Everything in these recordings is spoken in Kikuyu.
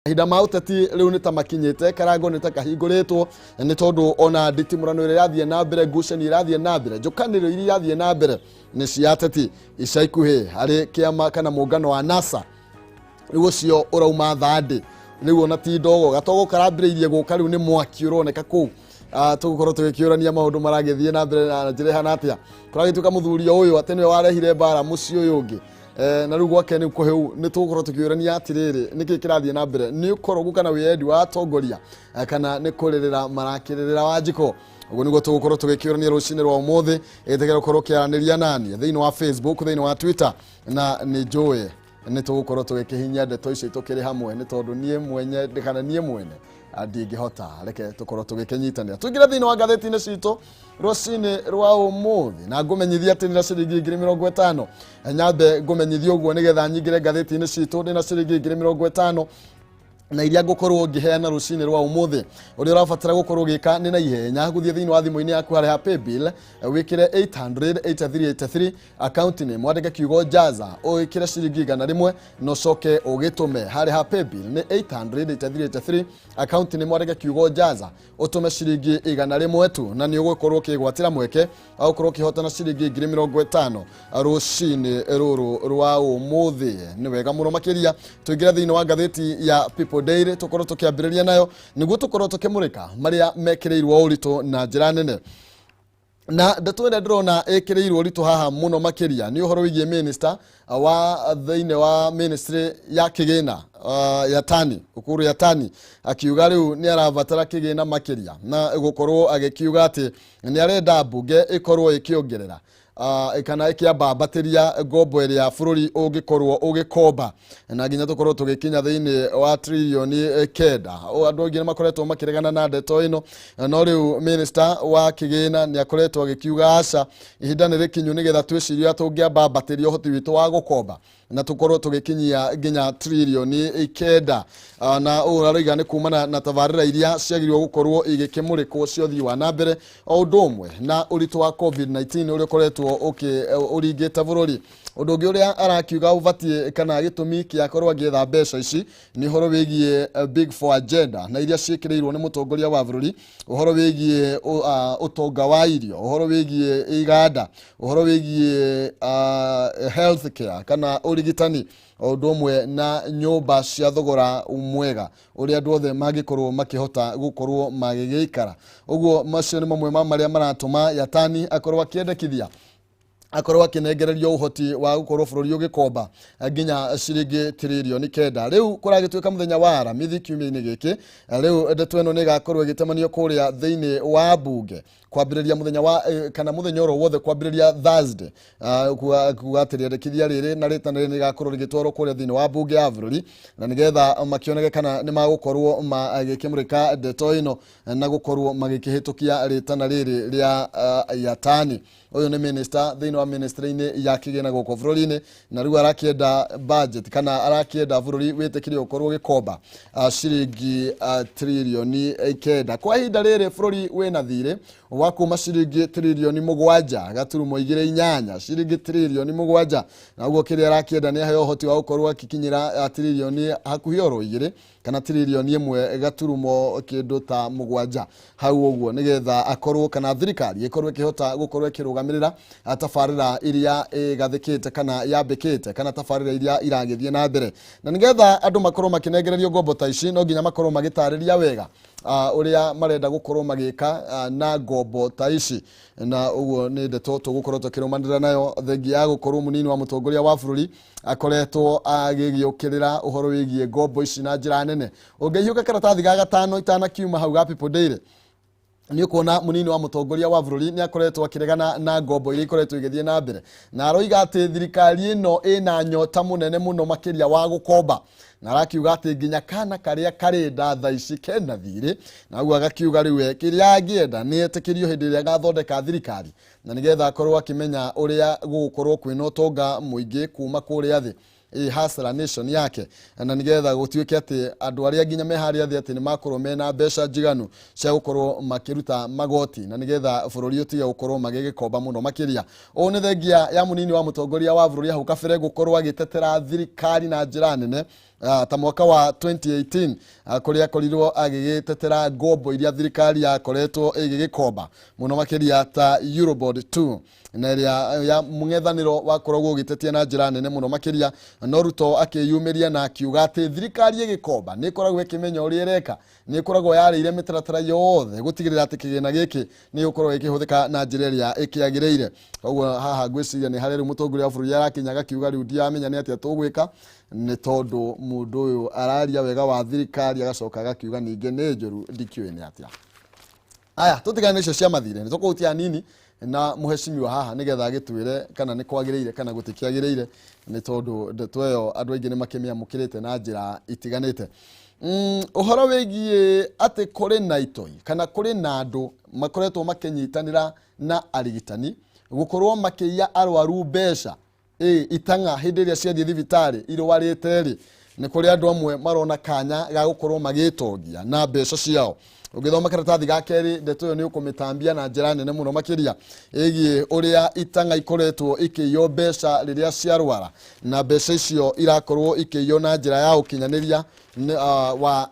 Mahinda ma ũteti rĩu nĩ ta makinyĩte, karango nĩ ta kahingũrĩtwo, nĩ tondũ ona nditimũrano ĩrĩa ĩrathiĩ na mbere, ngucanio irathiĩ na mbere, njũkanĩrĩro iria irathiĩ na mbere nĩ cia ateti. Ica ikuhĩ harĩ kĩama kana mũngano wa NASA, rĩu ũcio ũrauma thandĩ rĩu ona ti ndogo, gatogo karambĩrĩirie gũka, rĩu nĩ mwaki ũroneka kũu. Tũgũkorwo tũgĩkĩũrania maũndũ maragĩthiĩ na mbere na njĩra ĩhana atĩa, kũragĩtuĩka mũthuri o ũyũ atĩ nĩwe warehire mbara mũciĩ ũyũ ũngĩ. Na rĩu gwake nĩ kũhĩu. Nĩ tũgũkorwo tũkĩũrania atĩrĩrĩ, nĩkĩ kĩrathiĩ na mbere? Nĩ ũkorogu kana wĩyendi wa atongoria, kana nĩ kũrĩrĩra marakĩrĩrĩra Wanjikũ? Ũguo nĩguo tũgũkorwo tũgĩkĩũrania rũcinĩ rwa ũmũthĩ. Ĩtĩkĩra gũkorwo ũkĩaranĩria nani thĩinĩ wa Facebook, thĩinĩ wa Twitter, na nĩ njũĩ nĩ tũgũkorwo tũgĩkĩhinyia ndeto ici tũkĩrĩ hamwe, nĩ tondũ niĩ mwenye kana niĩ mwene ndingĩhota. Reke tũkorwo tũgĩkĩnyitanĩra, tũingĩre thĩinĩ wa ngathĩti-inĩ citũ rũcinĩ rwa ũmũthĩ, na ngũmenyithia atĩ ndĩna ciringi 50,000. Nyambe ngũmenyithie ũguo nĩgetha nyingĩre ngathĩti-inĩ citũ. Ndĩna ciringi 50,000 na iria ngũkorwo ngĩheana rũcinĩ rwa ũmũthĩ. Ũrĩa ũrabatara gũkorwo ũgĩka nĩ na ihenya gũthiĩ thĩinĩ wa thimũ-inĩ yaku harĩa ha paybill, wĩkĩre 800 8383, account name wandĩke kiugo "jaza", ũĩkĩre ciringi 100 na ũcoke ũgĩtũme harĩa ha paybill nĩ 800 8383, account name wandĩke kiugo "jaza", ũtũme ciringi 100 tu, na nĩ ũgũkorwo ũkĩgwatĩra mweke wa gũkorwo ũkĩhotana ciringi 50,000 rũcinĩ rũrũ rwa ũmũthĩ. Nĩ wega mũno makĩria. Tũingĩre thĩinĩ wa ngathĩti ya People Daily, tũkorwo tũkĩambĩrĩria nayo nĩguo tũkorwo tũkĩmũrĩka marĩa mekĩrĩirwo ũritũ na njĩra nene. Na ndeto ĩrĩa ndĩrona ĩkĩrĩirwo ũritũ haha mũno makĩria nĩ ũhoro wĩgiĩ minister wa thĩinĩ wa ministry ya kĩgĩna, Yatani Ukur Yatani, akiuga rĩu nĩ arabatara kĩgĩna makĩria, na gũkorwo agĩkiuga atĩ nĩ arenda mbunge ĩkorwo ĩkĩongerera kana ĩkĩambambatĩria ngombo ĩrĩa bũrũri ũngĩkorwo ũgĩkomba, na nginya tũkorwo tũgĩkinya thĩinĩ wa 9 trillion. Andũ aingĩ nĩ makoretwo makĩregana na ndeto ĩno, no rĩu minister wa kĩgĩna nĩ akoretwo agĩkiuga aca, ihinda nĩ rĩkinyu nĩgetha twĩcirie ũrĩa tũngĩambambatĩria ũhoti witũ wa gũkomba na tũkorwo tũgĩkinyia nginya 9 trillion. Na ũũ aroiga nĩ kumana na tabarĩra iria ciagĩrĩirwo gũkorwo igĩkĩmũrĩkwo cia ũthii wa na mbere, o ũndũ ũmwe na ũritũ wa COVID-19 ũrĩa ũkoretwo ũringĩte bũrũri. Ũndũ ũngĩ ũrĩa arakiuga ũbatiĩ kana gĩtũmi kĩa akorwo agĩetha mbeca ici nĩ ũhoro wĩgiĩ Big Four agenda na iria ciĩkĩrĩirwo nĩ mũtongoria wa bũrũri, ũhoro wĩgiĩ ũtonga wa irio, ũhoro wĩgiĩ iganda, ũhoro wĩgiĩ health care kana ũrigitani, o ũndũ ũmwe na nyũmba cia thogora mwega ũrĩa andũ othe mangĩkorwo makĩhota gũkorwo magĩgĩikara. Ũguo macio nĩ mamwe ma marĩa maratũma Yatani akorwo akĩendekithia akorwo akĩnengererio ũhoti wa gũkorwo bũrũri ũgĩkomba nginya ciringi 9 trillion. Rĩu kũragĩtuĩka mũthenya wa Aramithi kiumia-inĩ gĩkĩ, rĩu ndeto ĩno nĩ ĩgakorwo ĩgĩtemanio kũrĩa thĩinĩ wa mbunge kwambĩrĩria mũthenya wa kana mũthenya oro wothe kwambĩrĩria Thursday. Kuga atĩ rĩendekithia rĩrĩ na rĩtana rĩrĩ nĩrĩgakorwo rĩgĩtwarwo kũrĩa thĩinĩ wa mbunge ya bũrũri, na nĩgetha makĩoneke kana nĩ magũkorwo magĩkĩmũrĩka ndeto ĩno na gũkorwo magĩkĩhĩtũkia rĩtana rĩrĩ rĩa Yatani. Ũyũ nĩ minister thĩinĩ wa ministry-inĩ ya kĩgĩna gũkũ bũrũri-inĩ, na rĩu arakĩenda budget kana arakĩenda bũrũri wĩtĩkĩrie gũkorwo ũgĩkomba ciringi 9 trillion. Kwa ihinda rĩrĩ bũrũri wĩna thirĩ wa kuma ciringi 7.28 trillion, ciringi 7 trillion, na ũguo kĩrĩa arakĩenda nĩ aheo ũhoti wa gũkorwo akĩkinyĩra hakuhĩ oro 2 kana 1.7 trillion kĩndũ ta 7 hau ũguo, nĩgetha akorwo kana thirikari ĩkorwo ĩkĩhota gũkorwo ĩkĩrũgamĩrĩra tabarĩra iria ĩgathĩkĩte kana yambĩkĩte kana tabarĩra iria iragĩthiĩ na mbere. Na nĩgetha andũ makorwo makĩnengererio ngombo ta ici, no nginya makorwo magĩtarĩria wega ũrĩa marenda gũkorwo magĩka na ngombo ta ici. Na ũguo nĩ ndeto tũgũkorwo tũkĩrũmanĩrĩra nayo, thengia ya gũkorwo mũnini wa mũtongoria wa bũrũri akoretwo agĩgĩũkĩrĩra ũhoro wĩgiĩ ngombo ici na njĩra nene. Ũngĩhiũka karatathi ga gatano itanakiuma hau ga People Daily, nĩ ũkuona mũnini wa mũtongoria wa bũrũri nĩ akoretwo akĩregana na ngombo iria ikoretwo igĩthiĩ na mbere, na aroiga atĩ thirikari ĩno ĩna nyota mũnene mũno makĩria wa gũkomba, na arakiuga atĩ nginya kana karĩa karĩ nda thaa ici kena thirĩ. Na ũguo agakiuga rĩu we kĩrĩa angĩenda nĩ etĩkĩrio hĩndĩ ĩrĩa agathondeka thirikari, na nĩgetha akorwo akĩmenya ũrĩa gũgũkorwo kwĩna ũtonga mũingĩ kuma kũrĩa thĩ ĩ hustler nation yake, na nigetha gũtuĩke atĩ andũ arĩa nginya me harĩa thĩ atĩ nĩ makorwo mena mbeca njiganu cia gũkorwo makĩruta magoti, na nigetha bũrũri ũtige gũkorwo magĩgĩkomba mũno makĩria. Ũũ nĩ thengia ya mũnini wa mũtongoria wa bũrũri hau kabere gũkorwo agĩtetera thirikari na njĩra nene. Ta mwaka wa 2018, kũrĩa akorirwo agĩgĩtetera ngombo iria thirikari yakoretwo ĩgĩgĩkomba mũno makĩria ta Eurobond 2, na ĩrĩa ya mũng'ethanĩro wakoragwo ũgĩtetia na njĩra nene mũno makĩria. No Ruto akĩyumĩria na akiuga atĩ thirikari ĩgĩkomba nĩ ĩkoragwo ĩkĩmenya ũrĩa ĩreka, nĩ ĩkoragwo yarĩire mĩtaratara yothe gũtigĩrĩra atĩ kĩgĩna gĩkĩ nĩ gĩgũkorwo gĩkĩhũthĩka na njĩra ĩrĩa ĩkĩagĩrĩire. Koguo haha ngwĩciria nĩ harĩa rĩu mũtongoria wa bũrũri arakinya agakiuga rĩu ndiramenya nĩ atĩa tũgwĩka, nĩ tondũ mũndũ ũyũ araria wega wa thirikari agacoka agakiuga ningĩ nĩ njũru, ndikĩũĩ nĩ atĩa. Aya, tũtigane icio cia mathirĩ, nĩ tũkũhutia hanini na mũhecimiwa haha nĩgetha agĩtwĩre kana nĩ kwagĩrĩire kana gũtikĩagĩrĩire, nĩ tondũ ndeto ĩyo andũ aingĩ nĩ makĩmĩamũkĩrĩte na njĩra itiganĩte. Ũhoro wĩgiĩ atĩ kũrĩ na itoi kana kũrĩ na andũ makoretwo makĩnyitanĩra na arigitani gũkorwo makĩiya arwaru mbeca itang'a hĩndĩ ĩrĩa ciathiĩ thibitarĩ irwarĩte rĩ, nĩ kũrĩ andũ amwe marona kanya ga gũkorwo magĩtongia na mbeca ciao. Ũngĩthoma karatathi ga kerĩ, ndeto ĩyo nĩ ũkũmĩtambia na njĩra nene mũno makĩria ĩgiĩ ũrĩa itang'a ikoretwo ikĩiywo mbeca rĩrĩa ciarwara, na mbeca icio irakorwo ikĩiywo na njĩra ya ũkinyanĩria wa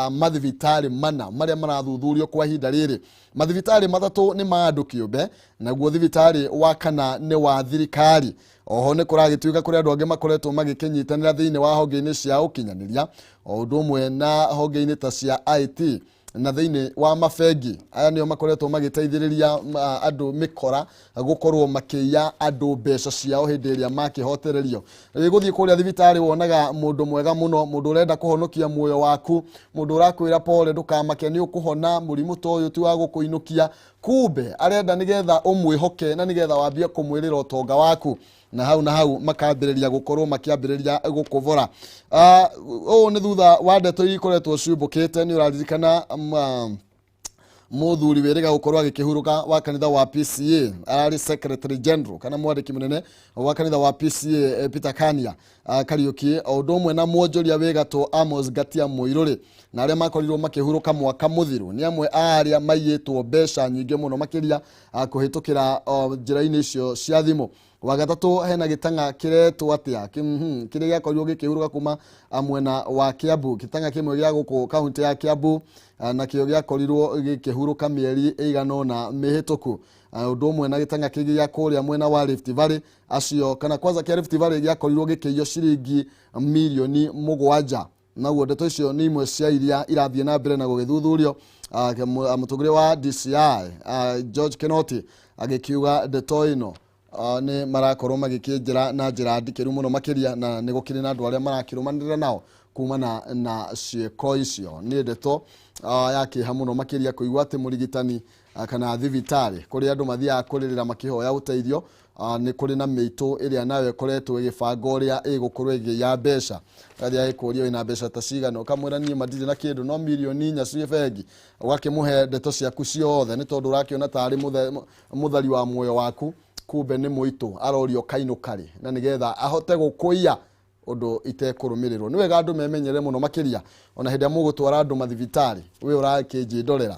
mathibitarĩ mana marĩa marathuthurio kwa ihinda rĩrĩ. Mathibitarĩ matatũ nĩ ma andũ kĩũmbe, naguo thibitarĩ wa kana nĩ wa thirikari. Oho nĩ kũragĩtuĩka kũrĩ andũ angĩ makoretwo magĩkĩnyitanĩra thĩinĩ wa honge-inĩ cia ũkinyanĩria, o ũndũ ũmwe na honge-inĩ ta cia IT na thĩinĩ wa mabengi. Aya nĩo makoretwo magĩteithĩrĩria andũ mĩkora gũkorwo makĩiya andũ mbeca ciao hĩndĩ ĩrĩa makĩhotererio. Gũthiĩ kũrĩa thibitarĩ wonaga mũndũ mwega mũno, mũndũ ũrenda kũhonokia muoyo waku, mũndũ ũrakwĩra pole, ndũkamake, nĩ ũkũhona, mũrimũ ta ũyũ ti wa gũkũinũkia. Kumbe arenda nĩgetha ũmwĩhoke na nĩgetha wambie kũmwĩrĩra ũtonga waku, na hau makambĩrĩria gũkorwo makĩambĩrĩria gũkũbora. Ũũ nĩ thutha wa ndeto iria ikoretwo ciumbũkĩte. Nĩ ũraririkana mũthuri wĩrĩga gũkorwo agĩkĩhurũka wa kanitha wa PCA, ararĩ secretary general kana mwandĩki mũnene wa kanitha wa PCA, Peter Kania Kariuki, o ũndũ ũmwe na mwonjoria wĩ gatũ Amos Ngatia Mũirũrĩ, na arĩa makorirwo makĩhurũka mwaka mũthiru, nĩ amwe a arĩa maiyĩtwo mbeca nyingĩ mũno makĩria kũhĩtũkĩra njĩra-inĩ icio cia thimũ. Wa gatatũ hena gĩtang'a kĩretwo atĩa kĩrĩa gĩakorirwo gĩkĩhurũka kuma mwena wa Kiambu, gĩtang'a kĩmwe gĩa gũkũ kaunti ya Kiambu, nakĩo gĩakorirwo gĩkĩhurũka mĩeri ĩigana ũna mĩhĩtũku. Ũndũ ũmwe na gĩtang'a kĩngĩ gĩa kũrĩa mwena wa Rift Valley, acio kana kwanza kĩa Rift Valley gĩakorirwo gĩkĩiywo ciringi mirioni 7. Naguo ndeto icio nĩ imwe cia iria irathiĩ na mbere na gũgĩthuthurio. Mũtongoria wa DCI, George Kinoti, agĩkiuga ndeto ĩno nĩ marakorwo magĩkĩnjĩra na njĩra ndikĩru mũno makĩria, na nĩ gũkĩrĩ na andũ arĩa marakĩrũmanĩrĩra nao kumana na ciĩko icio. Nĩ ndeto ya kĩeha mũno makĩria kũigua atĩ mũrigitani kana thibitarĩ kũrĩa andũ mathiaga kũrĩrĩra makĩhoya ũteithio, nĩ kũrĩ na mĩitũ ĩrĩa nayo ĩkoretwo ĩgĩbanga ũrĩa ĩgũkorwo ĩgĩiya mbeca. Gathiĩ agĩkũria wĩna mbeca ta cigana, ũkamwĩra niĩ ma ndirĩ na kĩndũ no mirioni 4 ciĩ bengi. Ũgakĩmũhe ndeto ciaku ciothe nĩ tondũ ũrakĩona tarĩ mũthari wa muoyo waku, kumbe nĩ mũitũ arorio kainũka rĩ, na nĩgetha ahote gũkũiya ũndũ itekũrũmĩrĩrwo. Nĩ wega andũ memenyerere mũno makĩria, ona hĩndĩ ĩrĩa mũgũtwara andũ mathibitarĩ. We ũrakĩnjĩndorera,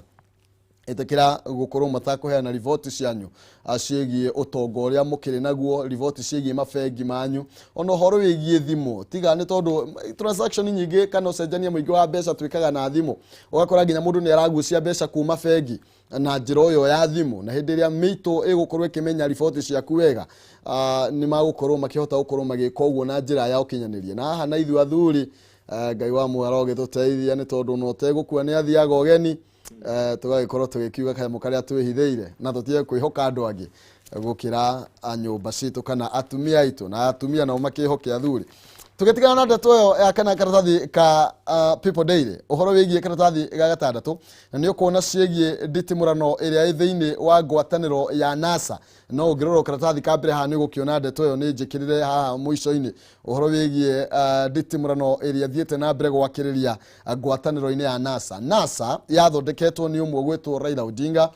ĩtĩkĩra gũkorwo matakũheana riboti cianyu ciĩgiĩ ũtonga ũrĩa mũkĩrĩ naguo, riboti ciĩgiĩ mabengi manyu, ona ũhoro wĩgiĩ thimũ. Tiga nĩ tondũ transaction nyingĩ kana ũcenjania mũingĩ wa mbeca twĩkaga na thimũ, ũgakora nginya mũndũ nĩ aragucia mbeca kuma bengi na njĩra ĩyo ya thimũ. Na hĩndĩ ĩrĩa mĩitũ ĩgũkorwo ĩkĩmenya riboti ciaku wega, nĩ magũkorwo makĩhota gũkorwo magĩka ũguo na njĩra ya ũkinyanĩria. Na haha na ithuĩ athuri, Ngai wa mwara ũgĩtũteithia, nĩ tondũ no ũtegũkua nĩ athiaga ũgeni, tũgagĩkorwo tũgĩkiuga kanyamũ karĩa twĩhithĩire, na tũtige kwĩhoka andũ angĩ gũkĩra nyũmba citũ kana atumia aitũ, na atumia nao makĩhoke athuri. Tũgĩtigana na ndeto ĩyo ya kana karatathi ka People Daily, ũhoro wĩgiĩ karatathi ga gatandatũ, na nĩ ũkuona ciĩgiĩ nditimũrano ĩrĩa ĩ thĩinĩ wa ngwatanĩro ya NASA. No ũngĩrora karatathi ka mbere haha nĩ ũgũkĩona ndeto ĩyo nĩ njĩkĩrĩre haha mũico-inĩ, ũhoro wĩgiĩ nditimũrano ĩrĩa ĩthiĩte na mbere gwakĩrĩria ngwatanĩro-inĩ ya NASA. NASA yathondeketwo nĩ ũmwe gwĩtwo Raila Odinga.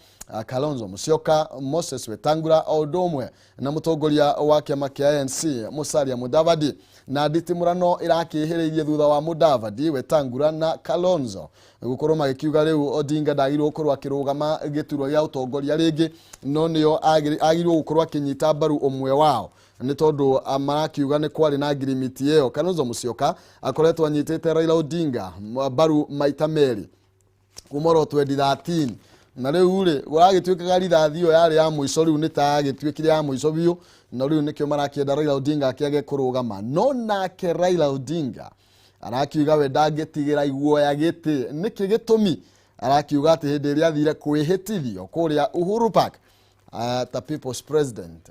Kalonzo Musyoka, Moses Wetangula o ũndũ ũmwe na mũtongoria wa kĩama kĩa ANC Musalia Mudavadi. Na nditimũrano ĩrakĩhĩrĩirie thutha wa Mudavadi, Wetangula na Kalonzo gũkorwo magĩkiuga rĩu Odinga ndagĩrĩirwo gũkorwo akĩrũgama gĩturwa gĩa ũtongoria rĩngĩ, no nĩo agĩrĩirwo gũkorwo akĩnyita mbaru ũmwe wao, nĩ tondũ marakiuga nĩ kwarĩ na ngirimiti ĩyo. Kalonzo Musyoka akoretwo anyitĩte Raila Odinga mbaru maita merĩ kuma oro 2013, na rĩu rĩ gũragĩtuĩkaga rithathi ĩyo yarĩ ya mũico, rĩu nĩ ta yagĩtuĩkire ya mũico biũ, na rĩu nĩkĩo marakĩenda Raila Odinga akĩage kũrũgama. No nake Raila Odinga arakiuga we ndangĩtigĩra iguoya gĩtĩ. Nĩkĩ gĩtũmi? Arakiuga atĩ hĩndĩ ĩrĩa athire kwĩhĩtithio kũrĩa Uhuru Park ta people's president,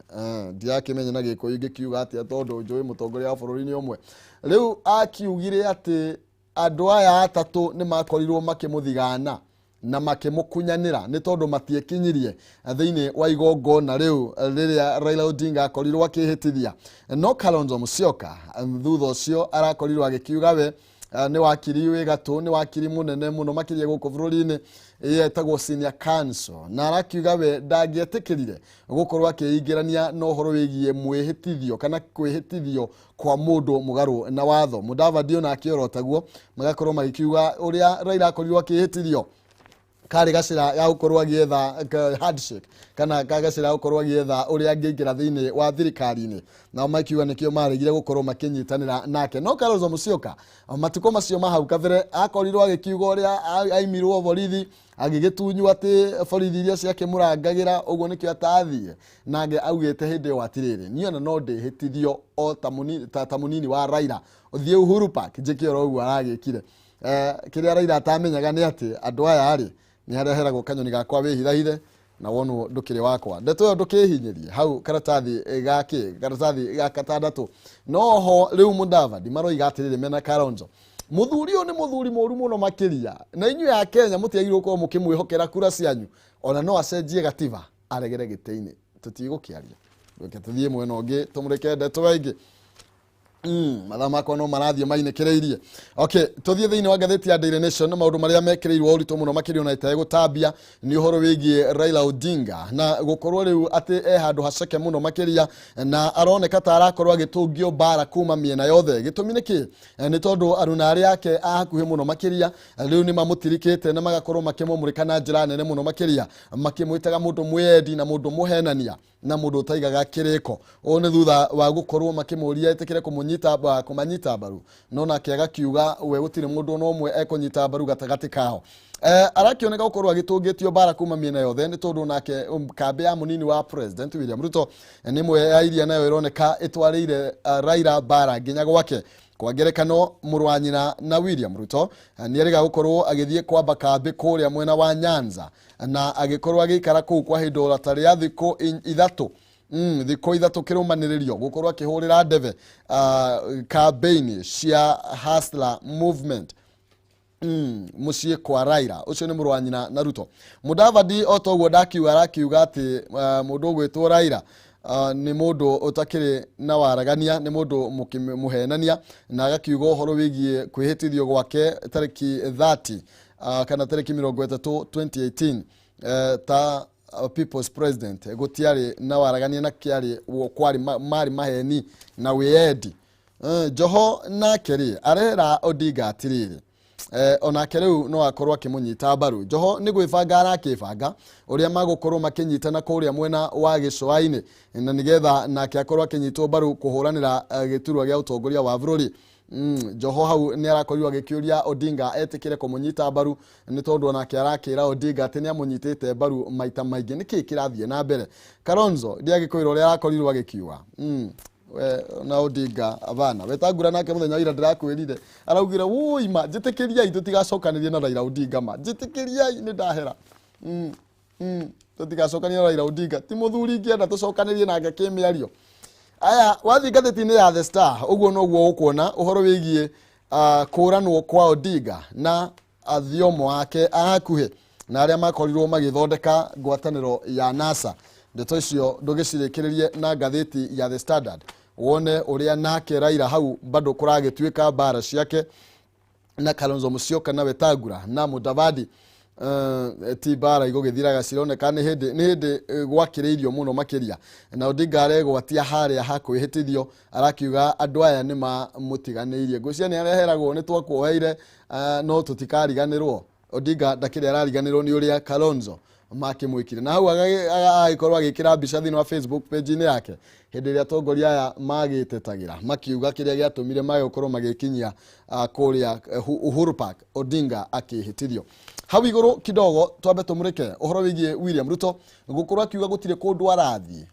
ndirakĩmenya na Gĩkũyũ ingĩkiuga atĩa, tondũ njũĩ mũtongoria wa bũrũri nĩ ũmwe. Rĩu akiugire atĩ andũ aya atatũ nĩ makorirwo makĩmũthigana na makĩmũkunyanĩra, nĩ tondũ matiekinyirie thĩinĩ wa igongona rĩu rĩrĩa Raila Odinga akorirwo akĩhĩtithia. No Kalonzo Musyoka thutha ũcio arakorirwo agĩkiuga we nĩ wakiri wĩ gatũ, nĩ wakiri mũnene mũno makĩria gũkũ bũrũri-inĩ, yetagwo senior counsel, na arakiuga we ndangĩetĩkĩrire gũkorwo akĩingĩrania na ũhoro wĩgiĩ mwĩhĩtithio kana kwĩhĩtithio kwa mũndũ mũgarũ na watho. Mudavadi onake orotaguo, magakorwo magĩkiuga ũrĩa Raila akorirwo akĩhĩtithio karĩ gacĩra ga gũkorwo agĩetha handshake, kana gacĩra ga gũkorwo agĩetha ũrĩa angĩingĩra thĩinĩ wa thirikari-inĩ, nao makiuga nĩkĩo maregire gũkorwo makĩnyitanĩra nake. No Kalonzo Musyoka matukũ macio ma hau kabere akorirwo agĩkiuga ũrĩa aimirwo borithi, agĩgĩtunywo atĩ borithi iria ciakĩmũrangagĩra, ũguo nĩkĩo atathire. Nake augĩte hĩndĩ ĩyo atĩrĩrĩ, niĩ ona no ndĩhĩtithio o ta mũnini wa Raila, ũthiĩ Uhuru Park njĩke oro ũguo aragĩkire. Kĩrĩa Raila atamenyaga nĩ atĩ andũ aya rĩ, nĩ harĩa heragwo kanyoni gakwa wĩhithahithe na wonwo ndũkĩrĩ wakwa. Ndeto ĩyo ndũkĩhinyĩrie hau karatathi gakĩ karatathi ga gatandatũ. No ho rĩu Mudavadi maroiga atĩrĩrĩ mena Kalonzo, mũthuri ũyũ nĩ mũthuri mũru mũno makĩria, na inyuĩ a Kenya mũtiagĩrĩirwo gũkorwo mũkĩmwĩhokera kura cianyu, ona no acenjie gatiba aregere gĩtĩ-inĩ. Tũtigũkĩaria, reke tũthiĩ mwena ũngĩ tũmũrĩke ndeto ĩngĩ. Mathaa makwa no marathiĩ mainĩkĩrĩirie. Okay, tũthiĩ thĩinĩ wa ngathĩti ya Daily Nation na maũndũ marĩa mekĩrĩirwo ũritũ mũno makĩria ona ĩtegũtambia nĩ ũhoro wĩgiĩ Raila Odinga na gũkorwo rĩu atĩ e handũ haceke mũno makĩria, na aroneka ta arakorwo agĩtũngio mbara kuma mĩena yothe. Gĩtũmi nĩ kĩ? Nĩ tondũ aruna arĩa ake a hakuhĩ mũno makĩria rĩu nĩ mamũtirikĩte na magakorwo makĩmũmũrĩka na njĩra nene mũno makĩria, makĩmwĩtaga mũndũ mwĩendi na mũndũ mũhenania na mũndũ ũtaigaga kĩrĩko. Ũũ nĩ thutha wa gũkorwo makĩmũria etĩkĩre kũmanyita mbaru, no nake agakiuga we gũtirĩ mũndũ ona ũmwe ekũnyita mbaru gatagatĩ kao. Arakĩoneka gũkorwo agĩtũngĩtio mbara kuma mĩena yothe, nĩ tondũ nake kambĩ ya mũnini wa president William Ruto nĩ ĩmwe ya iria nayo ĩroneka ĩtwarĩire Raila mbara nginya gwake. Kwa ngerekano, mũrũ wa nyina na William Ruto nĩ erĩga gũkorwo agĩthiĩ kwamba kambĩ kũrĩa mwena wa Nyanza, na agĩkorwo agĩikara kũu kwa ihinda ta rĩa thikũ ithatũ, thikũ ithatũ kĩrũmanĩrĩrio, gũkorwo akĩhũrĩra ndebe kambĩini cia Hustler Movement mũciĩ kwa Raila. Ũcio nĩ mũrũ wa nyina na Ruto. Mudavadi o toguo ndakiuga, arakiuga atĩ mũndũ ũgwĩtwo Raila nĩ mũndũ ũtakĩrĩ na waragania, nĩ mũndũ mũhenania, na agakiuga ũhoro wĩgiĩ kwĩhĩtithio gwake tarĩki 30 kana tarĩki 30 2018 ta people's president gũtiarĩ na waragania na kĩarĩ kwarĩ marĩ maheni na wĩyendi. Joho nake rĩ, arera Odinga atĩrĩrĩ, onake rĩu no akorwo akĩmũnyita mbaru. Joho nĩ gwĩbanga arakĩbanga ũrĩa magũkorwo makĩnyitana kũrĩa mwena wa gĩcũa-inĩ, na nĩgetha nake akorwo akĩnyitwo mbaru kũhũranĩra gĩturwa gĩa ũtongoria wa bũrũri. Joho hau nĩ arakorirwo agĩkĩũria Odinga etĩkĩre kũmũnyita mbaru, nĩ tondũ onake arakĩra Odinga atĩ nĩ amũnyitĩte mbaru maita maingĩ. Nĩkĩ kĩrathiĩ na mbere? Kalonzo ndiagĩkwĩra ũrĩa arakorirwo agĩkiuga. We na Odinga abana Wetangula nake mũthenya wa ira ndĩrakwĩrire araugire wũi ma njĩtĩkĩriai tũtigacokanĩrie na Raila Odinga, ma njĩtĩkĩriai nĩ ndahera. Tũtigacokanĩrie na Raila Odinga, ti mũthuri ingĩenda tũcokanĩrie nake kĩmĩario. Aya, wathiĩ ngathĩti-inĩ ya The Star, ũguo noguo ũkuona ũhoro wĩgiĩ kũranwo kwa Odinga na athiomo ake a hakuhĩ na arĩa makorirwo magĩthondeka ngwatanĩro ya NASA. Ndeto icio ndũgĩcirĩkĩrĩrie na ngathĩti ya The Standard, wone ũrĩa nake Raila hau bado kũragĩtuĩka mbara ciake na Kalonzo Musyoka na Wetangula na Mudavadi. Ti mbara igũgĩthiraga, cironeka nĩ hĩndĩ gwakĩrĩirio mũno makĩria. Na Odinga aregwatia harĩa ha kwĩhĩtithio, arakiuga andũ aya nĩ mamũtiganĩirie. Ngwĩciria nĩ areheragwo nĩ twakuoheire, no tũtikariganĩrwo. Odinga ndakĩrĩ arariganĩrwo nĩ ũrĩa Kalonzo makĩmwĩkire, na hau agagĩkorwo agĩkĩra mbica thĩinĩ wa Facebook page-inĩ yake hĩndĩ ĩrĩa atongoria aya magĩtetagĩra makiuga kĩrĩa gĩatũmire mage gũkorwo magĩkinyia kũrĩa Uhuru Park, Odinga akĩhĩtithio. Hau igũrũ kidogo twambe tũmũrĩke ũhoro wĩgiĩ William Ruto gũkorwo akiuga gũtirĩ kũndũ arathiĩ,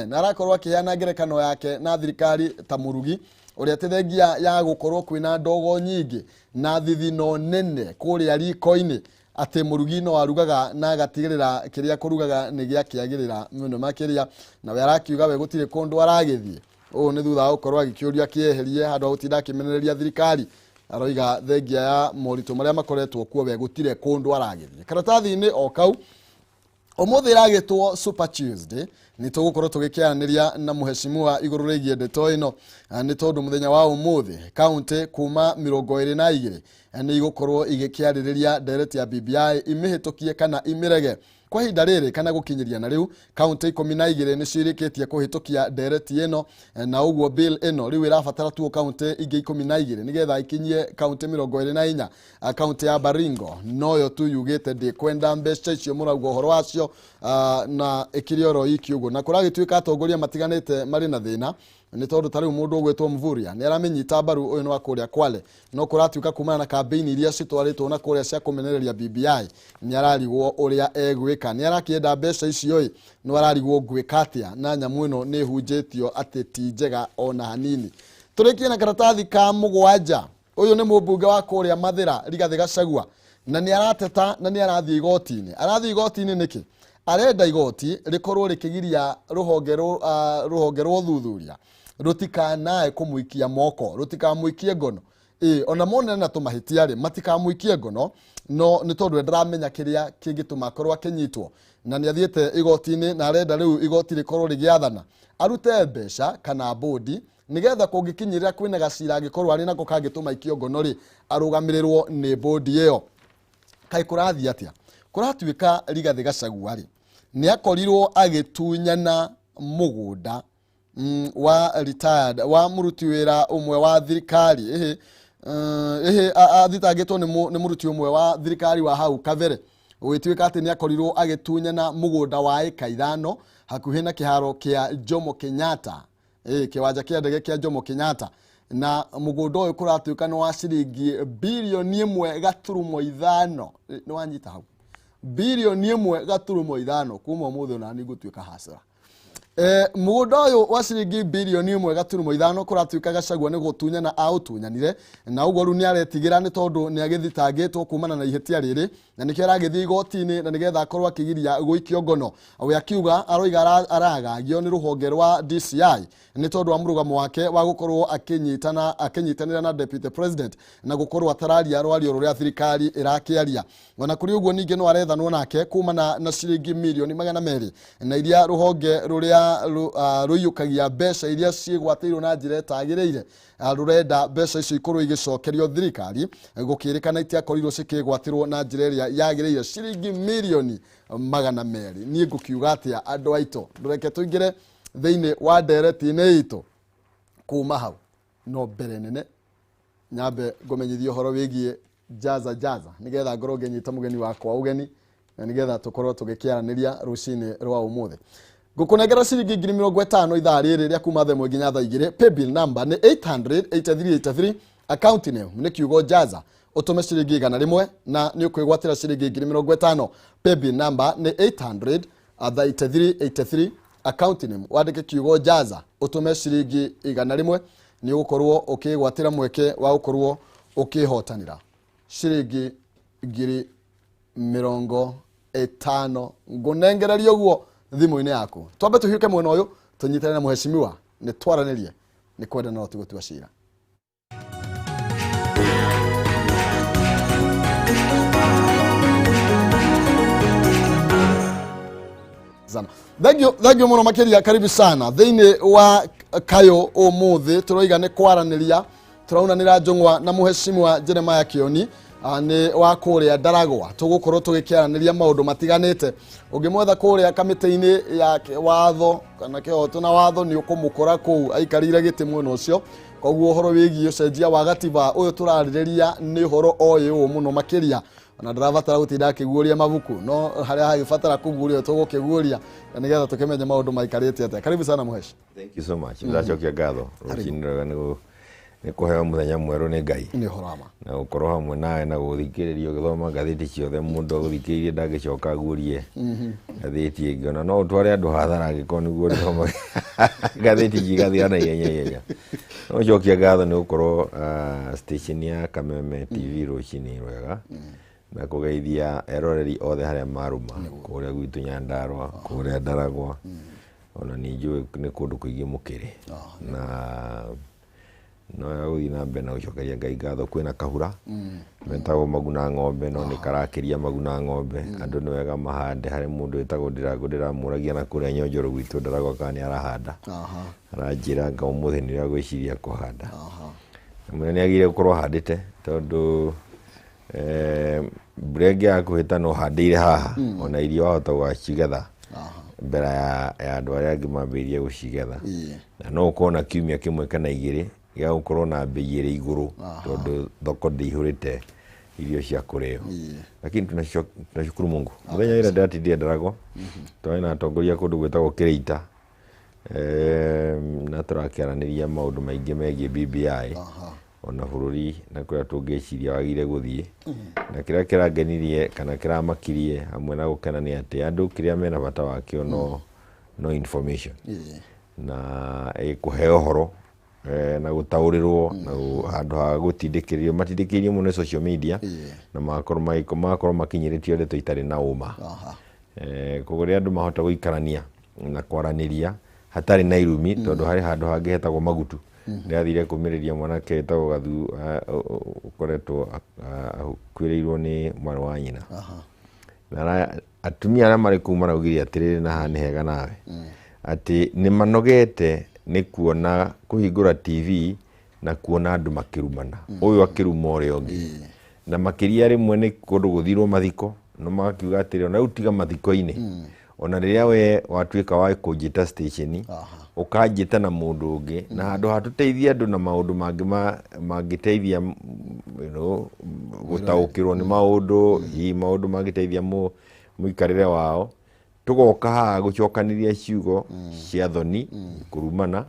na arakorwo akĩheana ngerekano yake na thirikari ta mũrugi ũrĩa atĩ thengia ya gũkorwo kwĩna ndogo nyingĩ na thithino nene kũrĩa riko-inĩ, atĩ mũrugi no arugaga na agatigĩrĩra kĩrĩa kũrugaga nĩ gĩakĩagĩrĩra mũno makĩria. Nawe arakiuga we gũtirĩ kũndũ aragĩthiĩ. Ũũ nĩ thutha wa gũkorwo agĩkĩũrio akĩeherie handũ ha gũtinda akĩmenereria thirikari. Aroiga thengia ya moritũ marĩa makoretwo kuo, we gũtirĩ kũndũ aragĩthiĩ. Karatathi-inĩ o kau, ũmũthĩ ĩragĩtwo Super Tuesday, nĩ tũgũkorwo tũgĩkĩaranĩria na mũheshimiwa igũrũ rĩgiĩ ndeto ĩno. Nĩ tondũ mũthenya wa ũmũthĩ kaunti kuma 22 nĩ igũkorwo igĩkĩarĩrĩria ndereti ya BBI, imĩhĩtũkie kana imĩrege. Kwa ihinda rĩrĩ kana gũkinyĩria na rĩu, kaunti 12 nĩcio irĩkĩtie kũhĩtũkia ndereti ĩno, na ũguo bill ĩno rĩu ĩrabatara tuo kaunti ingĩ 12 nĩgetha ikinyie kaunti 24. Kaunti ya Baringo noyo tu yugĩte ndĩkwenda mbeca icio mũrauga ũhoro wacio, na ĩkĩrĩ oro iki ũguo. Na kũragĩtuĩka atongoria matiganĩte marĩ na thĩna, nĩ tondũ ta rĩu mũndũ ũgwĩtwo Mvurya nĩ aramĩnyita mbaru, ũyũ nĩ wa kũrĩa Kwale, no kũratuĩka kumana na kambĩini iria citwarĩtwo na kũrĩa cia kũmenereria BBI, nĩ ararigwo ũrĩa egwĩka. Nĩ arakĩenda mbeca icio ĩ, no ararigwo ngwĩka atĩa na nyamũ ĩno nĩ ĩhunjĩtio atĩ ti njega ona hanini. Tũrĩkie na karatathi ka mũgwanja. Ũyũ nĩ mũmbunge wa kũrĩa Mathĩra, Rigathĩ Gachagua, na nĩ arateta na nĩ arathiĩ igoti-inĩ. Arathiĩ igoti-inĩ nĩkĩ? Arenda igoti rĩkorwo rĩkĩgiria rũhonge rwa ũthuthuria rũtikanae kũmũikia moko, rũtikamũikie ngono. Ĩ ona monana na tũmahĩtia rĩ, matikamũikie ngono, no nĩ tondũ we ndaramenya kĩrĩa kĩngĩtũma akorwo akĩnyitwo. Na nĩ athiĩte igoti-inĩ na arenda rĩu igoti rĩkorwo rĩgĩathana arute mbeca kana bũndi, nĩgetha kũngĩkinyĩrĩra kwĩna gacira angĩkorwo arĩ nako kangĩtũma ikio ngono rĩ, arũgamĩrĩrwo nĩ bũndi ĩyo. Kaĩ kũrathiĩ atĩa? Kũratuĩka Rigathĩ Gachagua rĩ, nĩ akorirwo agĩtunyana mũgũnda wa retired wa mũruti wĩra ũmwe wa thirikari. Ĩhĩ athitangĩtwo nĩ mũruti ũmwe wa thirikari wa hau kabere, gũgĩtuĩka atĩ nĩ akorirwo agĩtunyana mũgũnda wa ĩka 5 hakuhĩ na kĩharo kĩa Jomo Kenyatta, kĩwanja kĩa ndege kĩa Jomo Kenyatta. Na mũgũnda ũyũ kũratuĩka nĩ wa ciringi 1.5 birioni. Nĩ wanyita hau, 1.5 birioni. Kuma ũmũthĩ ona niĩ ngũtuĩka hasara. Mũgũnda ũyũ wa ciringi 1.5 birioni kũratuĩka Gachagua nĩ gũtunyana aũtunyanire, na ũguo rĩu nĩ aretigĩra, nĩ tondũ nĩ agĩthitangĩtwo kumana na ihĩtia rĩrĩ, na nĩkĩo aragĩthiĩ igoti-inĩ na nĩgetha akorwo akĩgiria gũikio ngono. We akiuga aroiga aragagio nĩ rũhonge rwa DCI nĩ tondũ wa mũrũgamo wake wa gũkorwo akĩnyitana akĩnyitanĩra na deputy president na gũkorwo atararia rwario rũrĩa thirikari ĩrakĩaria. Ona kũrĩ ũguo, ningĩ no arethanwo nake kumana na ciringi 200 mirioni na iria rũhonge rũrĩa rũiyũkagia mbeca iria ciĩgwatĩirwo na njĩra ĩtagĩrĩire, rũrenda mbeca icio ikorwo igĩcokerio thirikari, gũkĩrĩkana itiakorirwo cikĩgwatĩrwo na njĩra ĩrĩa yagĩrĩire, ciringi 200 mirioni. Niĩ ngũkiuga atĩa, andũ aitũ? Ndũreke tũingĩre thĩinĩ wa ndereti-inĩ itũ kuma hau, no mbere nene nyambe ngũmenyithie ũhoro wĩgiĩ Jaza Jaza, nĩgetha ngorwo ngĩnyita mũgeni wakwa ũgeni na nĩgetha tũkorwo tũgĩkĩaranĩria rũcinĩ rwa ũmũthĩ. Ngũkũnengera ciringi 50,000 ithaa rĩrĩ rĩa kuma thaa 1 nginya thaa 2. Paybill number nĩ 8008383, account name nĩ kiugo Jaza, ũtũme ciringi 100 na nĩ ũkwĩgwatĩra ciringi 50,000. Paybill number nĩ 800 3383, account name wandĩke kiugo Jaza, ũtũme ciringi 100, nĩ ũgũkorwo ũkĩgwatĩra mweke wa gũkorwo ũkĩhotanĩra ciringi 50,000. Ngũnengereria ũguo thimũ-inĩ yaku. Twambe tũhiũke mwena ũyũ, tũnyitane na mũheshimiwa, nĩ twaranĩrie, nĩ kwenda no ti gũtua cira. Sana, thank you, thank you mũno makĩria. Karibu sana thĩinĩ wa Kayũ. Ũmũthĩ tũroiga nĩ kwaranĩria, tũraunanĩra njũng'wa na mũheshimiwa Jeremiah Kioni. Nĩ wa kũrĩa Ndaragwa. Tũgũkorwo tũgĩkĩaranĩria maũndũ matiganĩte. Ũngĩmwetha kũrĩa kamĩtĩ-inĩ ya watho kana kĩhoto na watho, nĩ ũkũmũkora kũu aikarĩire gĩtĩ mwena ũcio. Koguo ũhoro wĩgiĩ ũcenjia wa gatiba ũyũ tũrarĩrĩria nĩ ũhoro oĩ ũũ mũno makĩria, ona ndarabatara gũtinda akĩguũria mabuku, no harĩa hagĩbatara kũguũrio tũgũkĩguũria na nĩgetha tũkĩmenye maũndũ maikarĩte atĩa. Karibu sana, Mũheshi. Thank you so much. Ndacokia ngatho rũcinĩ rwega nĩ kũheo mũthenya mwerũ nĩ Ngai Nĩ ũhoro wa ma. na gũkorwo hamwe nawe na gũthikĩrĩria ũgĩthoma ngathĩti ciothe. Mũndũ agũthikĩrĩirie ndangĩcoka aguũrie ngathĩti ĩngĩ, ona no ũtware andũ hathara angĩkorwo nĩguo ũrĩthoma ngathĩti ici igathira na ihenya ihenya. No cokia ngatho nĩ gũkorwo station ya Kameme TV rũcinĩ rwega na kũgeithia eroreri othe harĩa marũma kũrĩa gwitũ Nyandarũa, kũrĩa Ndaragwa, ona nĩ njũĩ nĩ kũndũ kũingĩ mũkĩrĩ na no wega gũthiĩ na mbere na gũcokeria Ngai ngatho. Kwĩna kahura metagwo maguna ng'ombe, no nĩ karakĩria maguna ng'ombe. Andũ nĩ wega mahande. Harĩ mũndũ wĩtagwo Ndirango, ndĩramũragia na kũrĩa Nyonjoro gwitũ Ndaragwa kana nĩ arahanda. Aranjĩra nga ũmũthĩ nĩ ũrĩa gwĩciria kũhanda. Na mũno nĩ agĩrĩire gũkorwo ahandĩte, tondũ mbura ĩngĩ ya kũhĩta no handĩire haha, ona irio wahota gũgacigetha mbere ya andũ arĩa angĩ mambĩrĩrie gũcigetha. Na no ũkorwo na kiumia kĩmwe kana igĩrĩ gĩa gũkorwo na mbei ĩrĩ igũrũ, tondũ thoko ndĩihũrĩte irio cia kũrĩo. Lakini tunashukuru Mungu. Mũthenya ĩrĩa ndĩratindire Ndaragwa, twarĩ na atongoria kũndũ gwĩtagwo Kĩrĩita, na tũrakĩaranĩria maũndũ maingĩ megiĩ BBI ona bũrũri na kũrĩa tũngĩciria wagĩrĩire gũthiĩ. Na kĩrĩa kĩrangenirie kana kĩramakirie hamwe na gũkena nĩ atĩ andũ kĩrĩa mena bata wakĩo no information na kũheo ũhoro na gũtaũrĩrwo na handũ ha gũtindĩkĩrĩrio matindĩkĩrĩrio mũno nĩ social media na magakorwo makinyĩrĩtio ndeto itarĩ na ũma. Koguo rĩrĩa andũ mahota gũikarania na kwaranĩria hatarĩ na irumi, tondũ harĩ handũ hangĩ hetagwo Magutu ndĩrathire kũmĩrĩria mwanake wĩtagwo Gathu, ũkoretwo akuĩrĩirwo nĩ mwarĩ wa nyina. Na atumia arĩa marĩ kũu maraugire atĩrĩrĩ, na haha nĩ hega nawe, atĩ nĩ manogete nĩ kuona kũhingũra TV na kuona andũ makĩrumana, ũyũ akĩruma ũrĩa ũngĩ, na makĩria rĩmwe nĩ kũndũ gũthirwo mathiko, no magakiuga atĩrĩ, ona rĩu tiga mathiko-inĩ, ona rĩrĩa we watuĩka wa kũnjĩta station, ũkanjĩta na mũndũ ũngĩ, na handũ ha tũteithie andũ na maũndũ mangĩ mangĩteithia gũtaũkĩrwo nĩ maũndũ, hihi maũndũ mangĩteithia mũikarĩre wao, tũgoka haha gũcokanĩria ciugo cia thoni, kũrumana.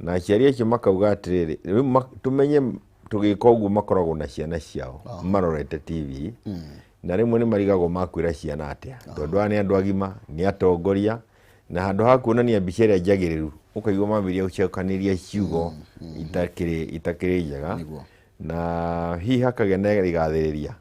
Na aciari acio makauga atĩrĩrĩ, rĩu tũmenye tũgĩka ũguo makoragwo na ciana ciao marorete TV, na rĩmwe nĩ marigagwo makwĩra ciana atĩa, tondũ aya nĩ andũ agima, nĩ atongoria, na handũ ha kuonania mbica ĩrĩa njagĩrĩru, ũkaigua mambĩrĩria gũcokanĩria ciugo itakĩrĩ njega. Na hihi hakagĩa na rĩgathĩrĩria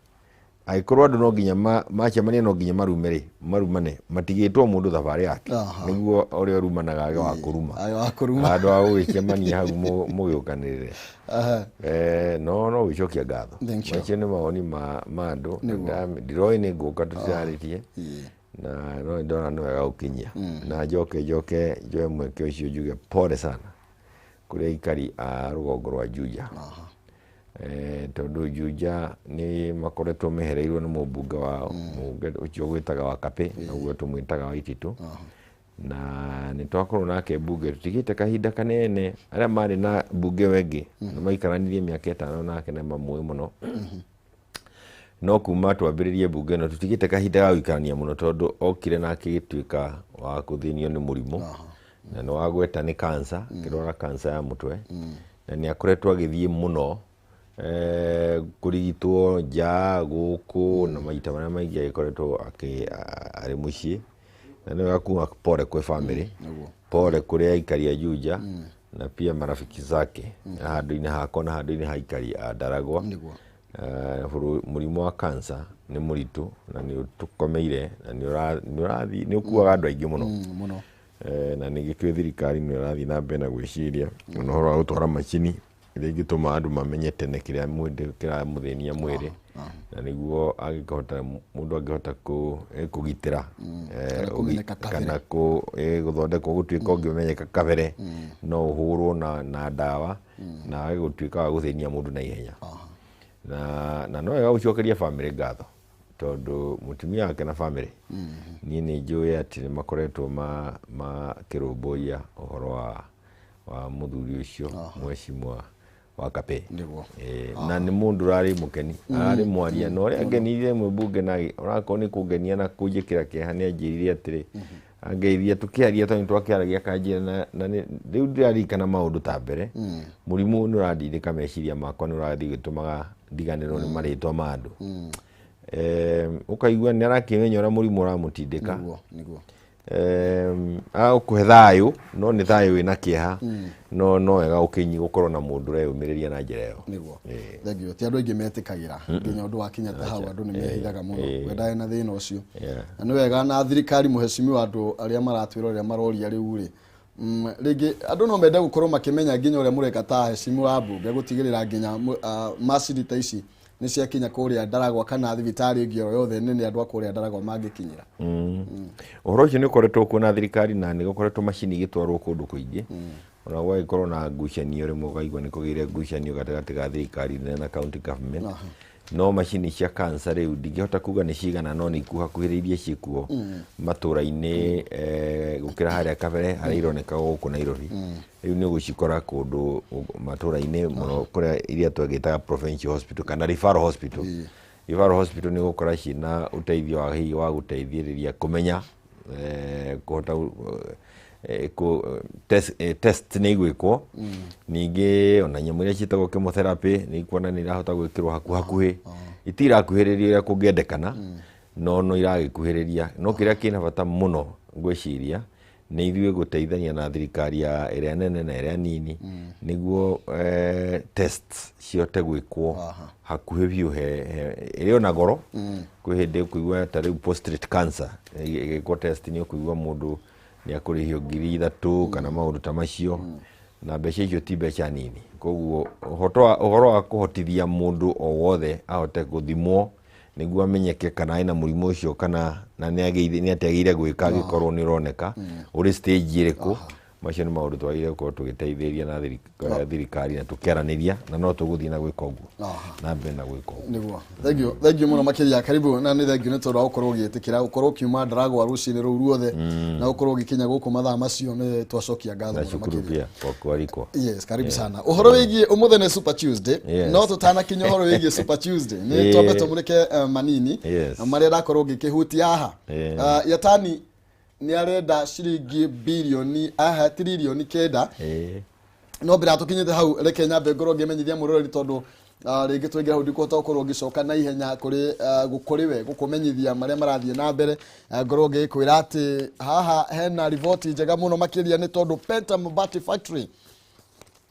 angĩkorwo andũ no nginya macemania, no nginya marume rĩ, marumane, matigĩtwo mũndũ thabarĩ yake nĩguo ũrĩa ũrumanaga age wa kũruma. Age wa kũruma. Handũ ha gũgĩcemania hau mũgĩũkanĩrĩre. No gũcokia ngatho. Thank you. Macio nĩ mawoni ma andũ. Ndiroĩ nĩ ngũka tũtirarĩtie na no ndona nĩ wega gũkinyia na njoke njoe mweke ũcio njuge pole sana kũrĩ aikari a rũgongo rwa Juja, tondũ Juja nĩ makoretwo mehereirwo nĩ mũmbunge wao, mũmbunge ũcio gwĩtaga wa Kapĩ, na ũguo tũmwĩtaga wa Ititũ, na nĩ twakorwo nake mbunge tũtigĩte kahinda kanene. Arĩa marĩ na mbunge ĩyo ĩngĩ nĩ maikaranirie mĩaka 5 nake na mamũĩ mũno, no kuma twambĩrĩrie mbunge ĩno tũtigĩte kahinda ga gũikarania mũno, tondũ okire na akĩgĩtuĩka wa kũthĩnio nĩ mũrimũ na nĩ wagweta nĩ cancer, akĩrwara cancer ya mũtwe, na nĩ akoretwo agĩthiĩ mũno kũrigitwo nja gũkũ, na maita marĩa maingĩ agĩkoretwo arĩ mũciĩ. Na nĩ wega kuma pole kwĩ family, pole kũrĩ aikari a Juja na pia marafiki zake, na handũ-inĩ hakwa na handũ-inĩ ha aikari a Ndaragwa. Mũrimũ wa cancer nĩ mũritũ na nĩ ũtũkomeire na nĩ ũrathiĩ nĩ ũkuaga andũ aingĩ mũno. Mũno. Na nĩ gĩkĩo thirikari nĩ ĩrathiĩ na mbere na gwĩciria ona ũhoro wa gũtwara macini iria ingĩtũma andũ mamenye tene kĩrĩa mwĩrĩ kĩramũthĩnia mwĩrĩ, na nĩguo angĩkĩhota mũndũ angĩhota kũgitĩra Kana kũmenyeka kabere. Kana gũthondekwo gũtuĩka ũngĩmenyeka kabere no ũhũrwo na ndawa na wage gũtuĩka wa gũthĩnia mũndũ na ihenya. Na no wega gũcokeria bamĩrĩ ngatho tondũ mũtumia wake na bamĩrĩ niĩ nĩ njũĩ atĩ nĩ makoretwo makĩrũmbũiya ũhoro wa mũthuri ũcio mheshimiwa wa Kapee. Nĩguo. Na nĩ mũndũ ũrarĩ mũkeni, ararĩ mwaria, na ũrĩa angenirie mũmbunge na onakorwo nĩ kũngenia na kũnjĩkĩra kĩeha, nĩ anjĩrire atĩrĩ, angeithia tũkĩaria tondũ twakĩaragia, akanjĩra na rĩu ndĩraririkana maũndũ ta mbere, mũrimũ nĩ ũrandindĩka meciria makwa, nĩ ũrathiĩ ũgĩtũmaga ndiganĩrwo nĩ marĩtwa ma andũ. Ũkaigua nĩ arakĩmenya ũrĩa mũrimũ ũramũtindĩka. Nĩguo, nĩguo. Agũkũhe thayũ, no nĩ thayũ wĩna kĩeha, no wega ũkĩnyi gũkorwo na mũndũ ũreyũmĩrĩria na njĩra ĩyo. Nĩguo. Thank you. Ti andũ aingĩ metĩkagĩra nginya ũndũ wa kinya ta hau, andũ nĩ mehithaga mũno wendaga na thĩna ũcio. Na nĩ wega na thirikari, mũhecimiwa, andũ arĩa maratwĩra ũrĩa maroria rĩu rĩ, rĩngĩ andũ no mende gũkorwo makĩmenya nginya ũrĩa mũreka ta hecimiwa wa mbunge gũtigĩrĩra nginya macini ta ici nĩ ciakinya kũrĩa Ndaragwa kana thibitarĩ ĩngĩ o yothe nene andũ a kũrĩa Ndaragwa mangĩkinyĩra. Ũhoro ũcio nĩ ũkoretwo kuo na thirikari na nĩ gũkoretwo macini igĩtwarwo kũndũ kũingĩ, ona gũgagĩkorwo na ngucanio, rĩmwe ũkaigua nĩ kũgĩire ngucanio gatagatĩ ga thirikari nene na county government. No macini cia cancer rĩu ndingĩhota kuga nĩ cigana, no nĩ ikuhakuhĩrĩirie ciĩkuo matũra-inĩ, gũkĩra harĩa kabere harĩa ironeka gũkũ Nairobi. Rĩu nĩ ũgũcikora kũndũ matũra-inĩ mũno, kũrĩa iria twagĩtaga provincial hospital kana referral hospital. Referral hospital nĩ ũgũkora ciĩna ũteithio wa hihi wa gũteithĩrĩria kũmenya, kũhota test nĩ igwĩkwo. Ningĩ ona nyamũ iria ciĩtagwo chemotherapy nĩ ikuona nĩ irahota gwĩkĩrwo hakuhakuhĩ, itirakuhĩrĩria ũrĩa kũngĩendekana, no iragĩkuhĩrĩria. No kĩrĩa kĩna bata mũno ngwĩciria nĩ ithuĩ gũteithania na thirikari ya ĩrĩa nene na ĩrĩa nini nĩguo test cihote gwĩkwo hakuhĩ biũ ĩrĩ ona goro. Kwĩ hĩndĩ ũkũigua ta rĩu prostate cancer ĩgĩkwo test, nĩ ũkũigua mũndũ nĩ akũrĩhio 3,000 kana maũndũ ta macio, na mbeca icio ti mbeca nini. Koguo ũhoro wa kũhotithia mũndũ o wothe ahote gũthimwo nĩguo amenyeke kana ena mũrimũ ũcio kana na nĩ atĩa agĩrĩire gwĩka angĩkorwo nĩ ũroneka ũrĩ stage ĩrĩkũ, macio nĩ maũndũ twagĩrĩire gũkorwo tũgĩteithĩrĩria na thirikari na tũkĩaranĩria, na no tũgũthiĩ na gwĩka ũguo na mbere na gwĩka ũguo. Nĩguo. Thank you, thank you mũno makĩria. Karibu, na nĩ thank you nĩ tondũ wa gũkorwo ũgĩtĩkĩra gũkorwo ũkiuma Ndaragwa rũcinĩ rũu ruothe na gũkorwo ũgĩkinya gũkũ mathaa macio. Nĩ twacokia ngatho mũno Nashukuru makĩria. Pia kwa kualikwa. Yes, karibu sana. Ũhoro wĩgiĩ ũmũthĩ nĩ Super Tuesday. No tũtanakinya ũhoro wĩgiĩ Super Tuesday, nĩ twambe tũmũrĩke manini marĩa ndakorwo ngĩkĩhutia haha. Yatani nĩ arenda ciringi birioni aha tiririoni 9. No mbere ya tũkinyĩte hau, reke nyambe ngorwo ngĩmenyithia mũroreri tondũ rĩngĩ twaingĩra hau ndikũhota gũkorwo ngĩcoka na ihenya kũrĩ kũrĩ we gũkũmenyithia marĩa marathiĩ na mbere. Ngorwo ngĩkwĩra atĩ haha hena riboti njega mũno makĩria nĩ tondũ Penta Mabati Factory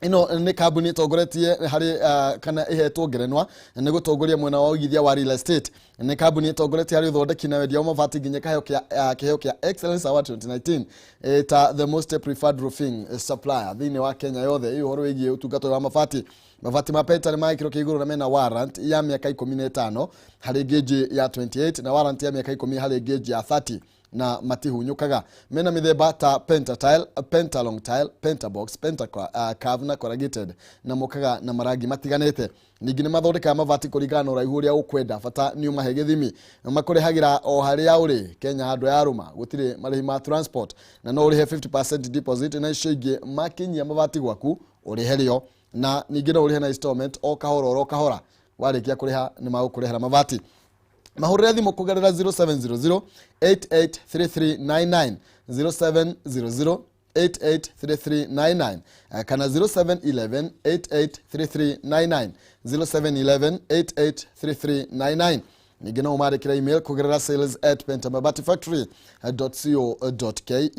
ĩno nĩ kambuni ĩtongoretie harĩ kana ĩhetwo ngerenwa nĩ gũtongoria mwena wa ũigithia wa real estate. Nĩ kambuni ĩtongoretie harĩ ũthondeki na wendia wa mabati nginya kĩheo kĩa Excellence Award 2019 ta the most preferred roofing supplier thĩinĩ wa Kenya yothe. Ĩ ũhoro wĩgiĩ ũtungata ũyũ wa mabati, mabati ma Penta nĩ ma gĩkĩro kĩa igũrũ na mena warrant ya mĩaka 15 harĩ gauge ya 28 na warrant ya mĩaka 10 harĩ gauge ya 30, na matihunyũkaga. Mena mĩthemba ta pentatile, pentalong tile, pentabox, penta curve na corrugated, na mokaga na marangi matiganĩte. Ningĩ nĩ mathondekaga mabati kũringana na ũraihu ũrĩa ũkwenda, bata nĩ ũmahe gĩthimi. Makũrehagĩra o harĩa ũrĩ Kenya handũ ya rũma, gũtirĩ marĩhi ma transport, na no ũrĩhe 50% deposit na icio ingĩ makinyia mabati gwaku ũrĩhe rĩo, na ningĩ no ũrĩhe na installment o kahora oro kahora. Warĩkia kũrĩha nĩ magũkũrehera mabati. Mahũrĩre thimũ kũgerera 0700 883399, 0700 883399 kana 0711 883399, 0711 883399. Ningĩ no ũmandĩkĩre email kũgerera sales@pentamabatifactory.co.ke.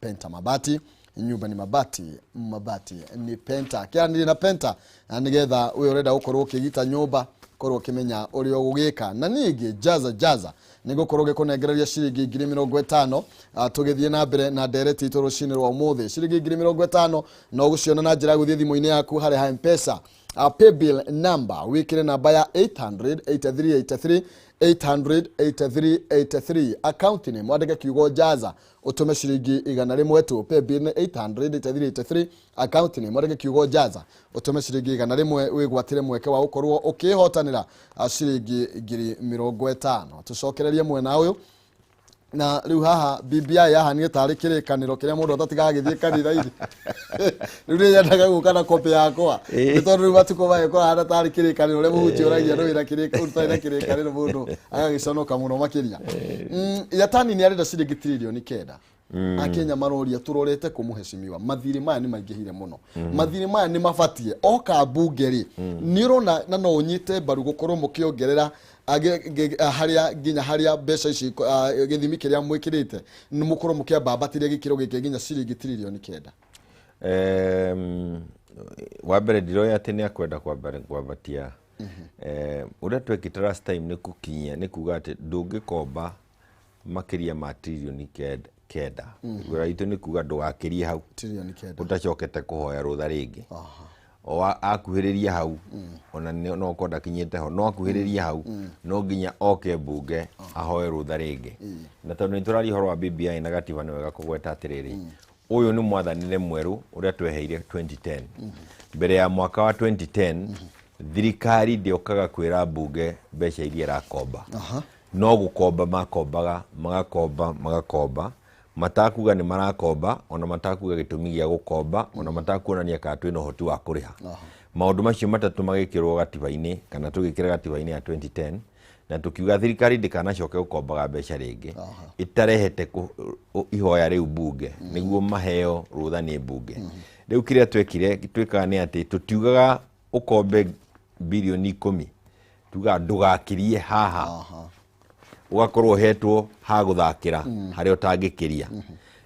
Penta Mabati, nyumba ni mabati, mabati ni Penta. Kĩaranĩrie na Penta na nĩgetha ũyũ ũrenda gũkorwo ũkĩgita nyũmba korwo ũkĩmenya ũrĩa ũgũgĩka. Na ningĩ Jaza Jaza nĩ gũkorwo gĩkũnengereria ciringi 50,000. Tũgĩthiĩ na mbere na ndereti itũ rũcinĩ rwa ũmũthĩ, ciringi 50,000 no gũciona na njĩra ya gũthiĩ thimũ-inĩ yaku harĩa ha Mpesa. Paybill number wĩkĩre namba ya 800 8383, 800 8383. Account name wandĩke kiugo Jaza, ũtũme ciringi 100 tu. Paybill nĩ 800 8383, account name wandĩke kiugo Jaza, ũtũme ciringi 100, wĩgwatĩre mweke wa gũkorwo ũkĩhotanĩra ciringi 50,000. Tũcokererie mwena ũyũ na rĩu haha BBI yahanire tarĩ kĩrĩkanĩro kĩrĩa mũndũ atatigaga agĩthiĩ kanitha-inĩ. Rĩu nĩ nyendaga gũka na kopi yakwa, nĩ tondũ rĩu matukũ maya kũrahana tarĩ kĩrĩkanĩro ũrĩa mũhunjia ũragia no wĩna ũtarĩ na kĩrĩkanĩro, mũndũ agagĩconoka mũno makĩria. Yatani nĩ arenda ciringi 9 trillion. Akenya maroria tũrorete kũ? Mũhecimiwa, mathirĩ maya nĩ maingĩhire mũno, mathirĩ maya nĩ mabatie oka mbunge rĩ, nĩ ũrona na no ũnyite mbaru gũkorwo mũkĩongerera harĩa nginya harĩa mbeca ici, gĩthimi kĩrĩa mwĩkĩrĩte, nĩ mũkorwo mũkĩambambatĩria gĩkĩro gĩkĩ nginya ciringi 9 trillion? Wa mbere, ndiroĩ atĩ nĩ akwenda kwambatia. Ũrĩa twekĩte last time nĩ kũkinyia, nĩ kuga atĩ ndũngĩkomba makĩria ma 9 trillion. Wĩra witũ nĩ kuga ndũgakĩrie hau 9 trillion ũtacokete kũhoya rũtha rĩngĩ. O akuhĩrĩria hau, ona no okorwo ndakinyĩte ho, no akuhĩrĩria hau, no nginya oke mbunge ahoe rũtha rĩngĩ. Na tondũ nĩ tũraria ũhoro wa BBI na gatiba, nĩ wega kũgweta atĩrĩrĩ, ũyũ nĩ mwathanĩre mwerũ ũrĩa tweheire 2010. Mbere ya mwaka wa 2010, thirikari ndĩokaga kwĩra mbunge mbeca iria ĩrakomba. No gũkomba makombaga, magakomba, magakomba, matakuga nĩ marakomba, ona matakuga gĩtũmi gĩa gũkomba, ona matakuonania kana twĩna ũhoti wa kũrĩha. Maũndũ macio matatũ magĩkĩrwo gatiba-inĩ, kana tũgĩkĩra gatiba-inĩ ya 2010, na tũkiuga thirikari ndĩkanacoke gũkombaga mbeca rĩngĩ ĩtarehete ihoya rĩu mbunge nĩguo maheo rũtha nĩ mbunge. Rĩu kĩrĩa twekire, twĩkaga nĩ atĩ tũtiugaga ũkombe 10 birioni, tugaga ndũgakĩrie haha, ũgakorwo ũhetwo ha gũthakĩra harĩa ũtangĩkĩria.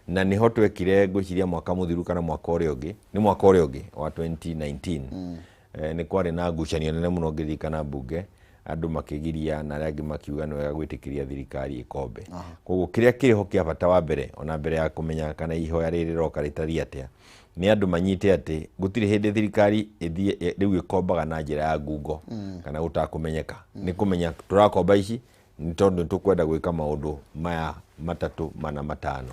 Na nĩho twekire, ngwĩciria mwaka mũthiru kana mwaka ũrĩa ũngĩ, nĩ mwaka ũrĩa ũngĩ wa 2019. Nĩ kwarĩ na ngucanio nene mũno ngĩririkana mbunge, andũ makĩgiria na arĩa angĩ makiuga nĩ wega gwĩtĩkĩria thirikari ĩkombe. Koguo kĩrĩa kĩrĩ ho kĩa bata wa mbere, ona mbere ya kũmenya kana ihoya rĩrĩ rĩroka rĩtariĩ atĩa, nĩ andũ manyite atĩ gũtirĩ hĩndĩ thirikari ĩthiĩ rĩu ĩkombaga na njĩra ya ngungo kana gũtakũmenyeka. Nĩ kũmenya tũrakomba ici nĩ tondũ nĩ tũkwenda gwĩka maũndũ maya matatũ, mana, matano.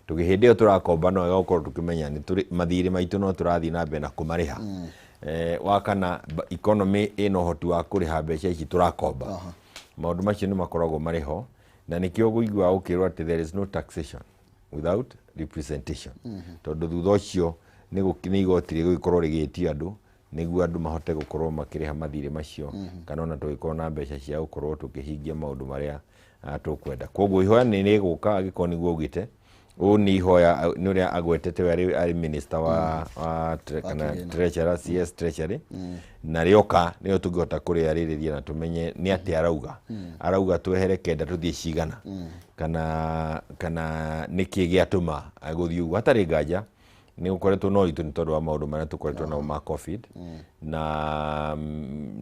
Tũgĩ hĩndĩ ĩyo tũrakomba, no wega gũkorwo tũkĩmenya nĩ tũrĩ mathirĩ maitũ no tũrathiĩ na mbere na kũmarĩha. Wa kana, economy ĩna ũhoti wa kũrĩha mbeca ici tũrakomba. Maũndũ macio nĩ makoragwo marĩ ho, na nĩkĩo ũiguaga gũkĩrwo atĩ there is no taxation without representation, tondũ thutha ũcio nĩ igoti rĩgũgĩkorwo rĩgĩtio andũ nĩguo andũ mahote gũkorwo makĩrĩha mathirĩ macio, kana ona tũgĩkorwo na mbeca cia gũkorwo tũkĩhingia maũndũ marĩa tũkwenda. Koguo ihoya nĩ rĩgũka angĩkorwo nĩguo augĩte. Ũũ nĩ ihoya nĩ ũrĩa agwetete we arĩ minister wa kana kĩgĩna. Treasurer, CS Treasury, na rĩoka nĩyo tũngĩhota kũrĩarĩrĩria na tũmenye nĩ atĩa arauga. Arauga twehere 9 tũthiĩ cigana, kana nĩkĩ gĩatũma gũthiĩ ũguo. Hatarĩ nganja nĩ gũkoretwo na ũritũ nĩ tondũ wa maũndũ marĩa tũkoretwo namo ma COVID, na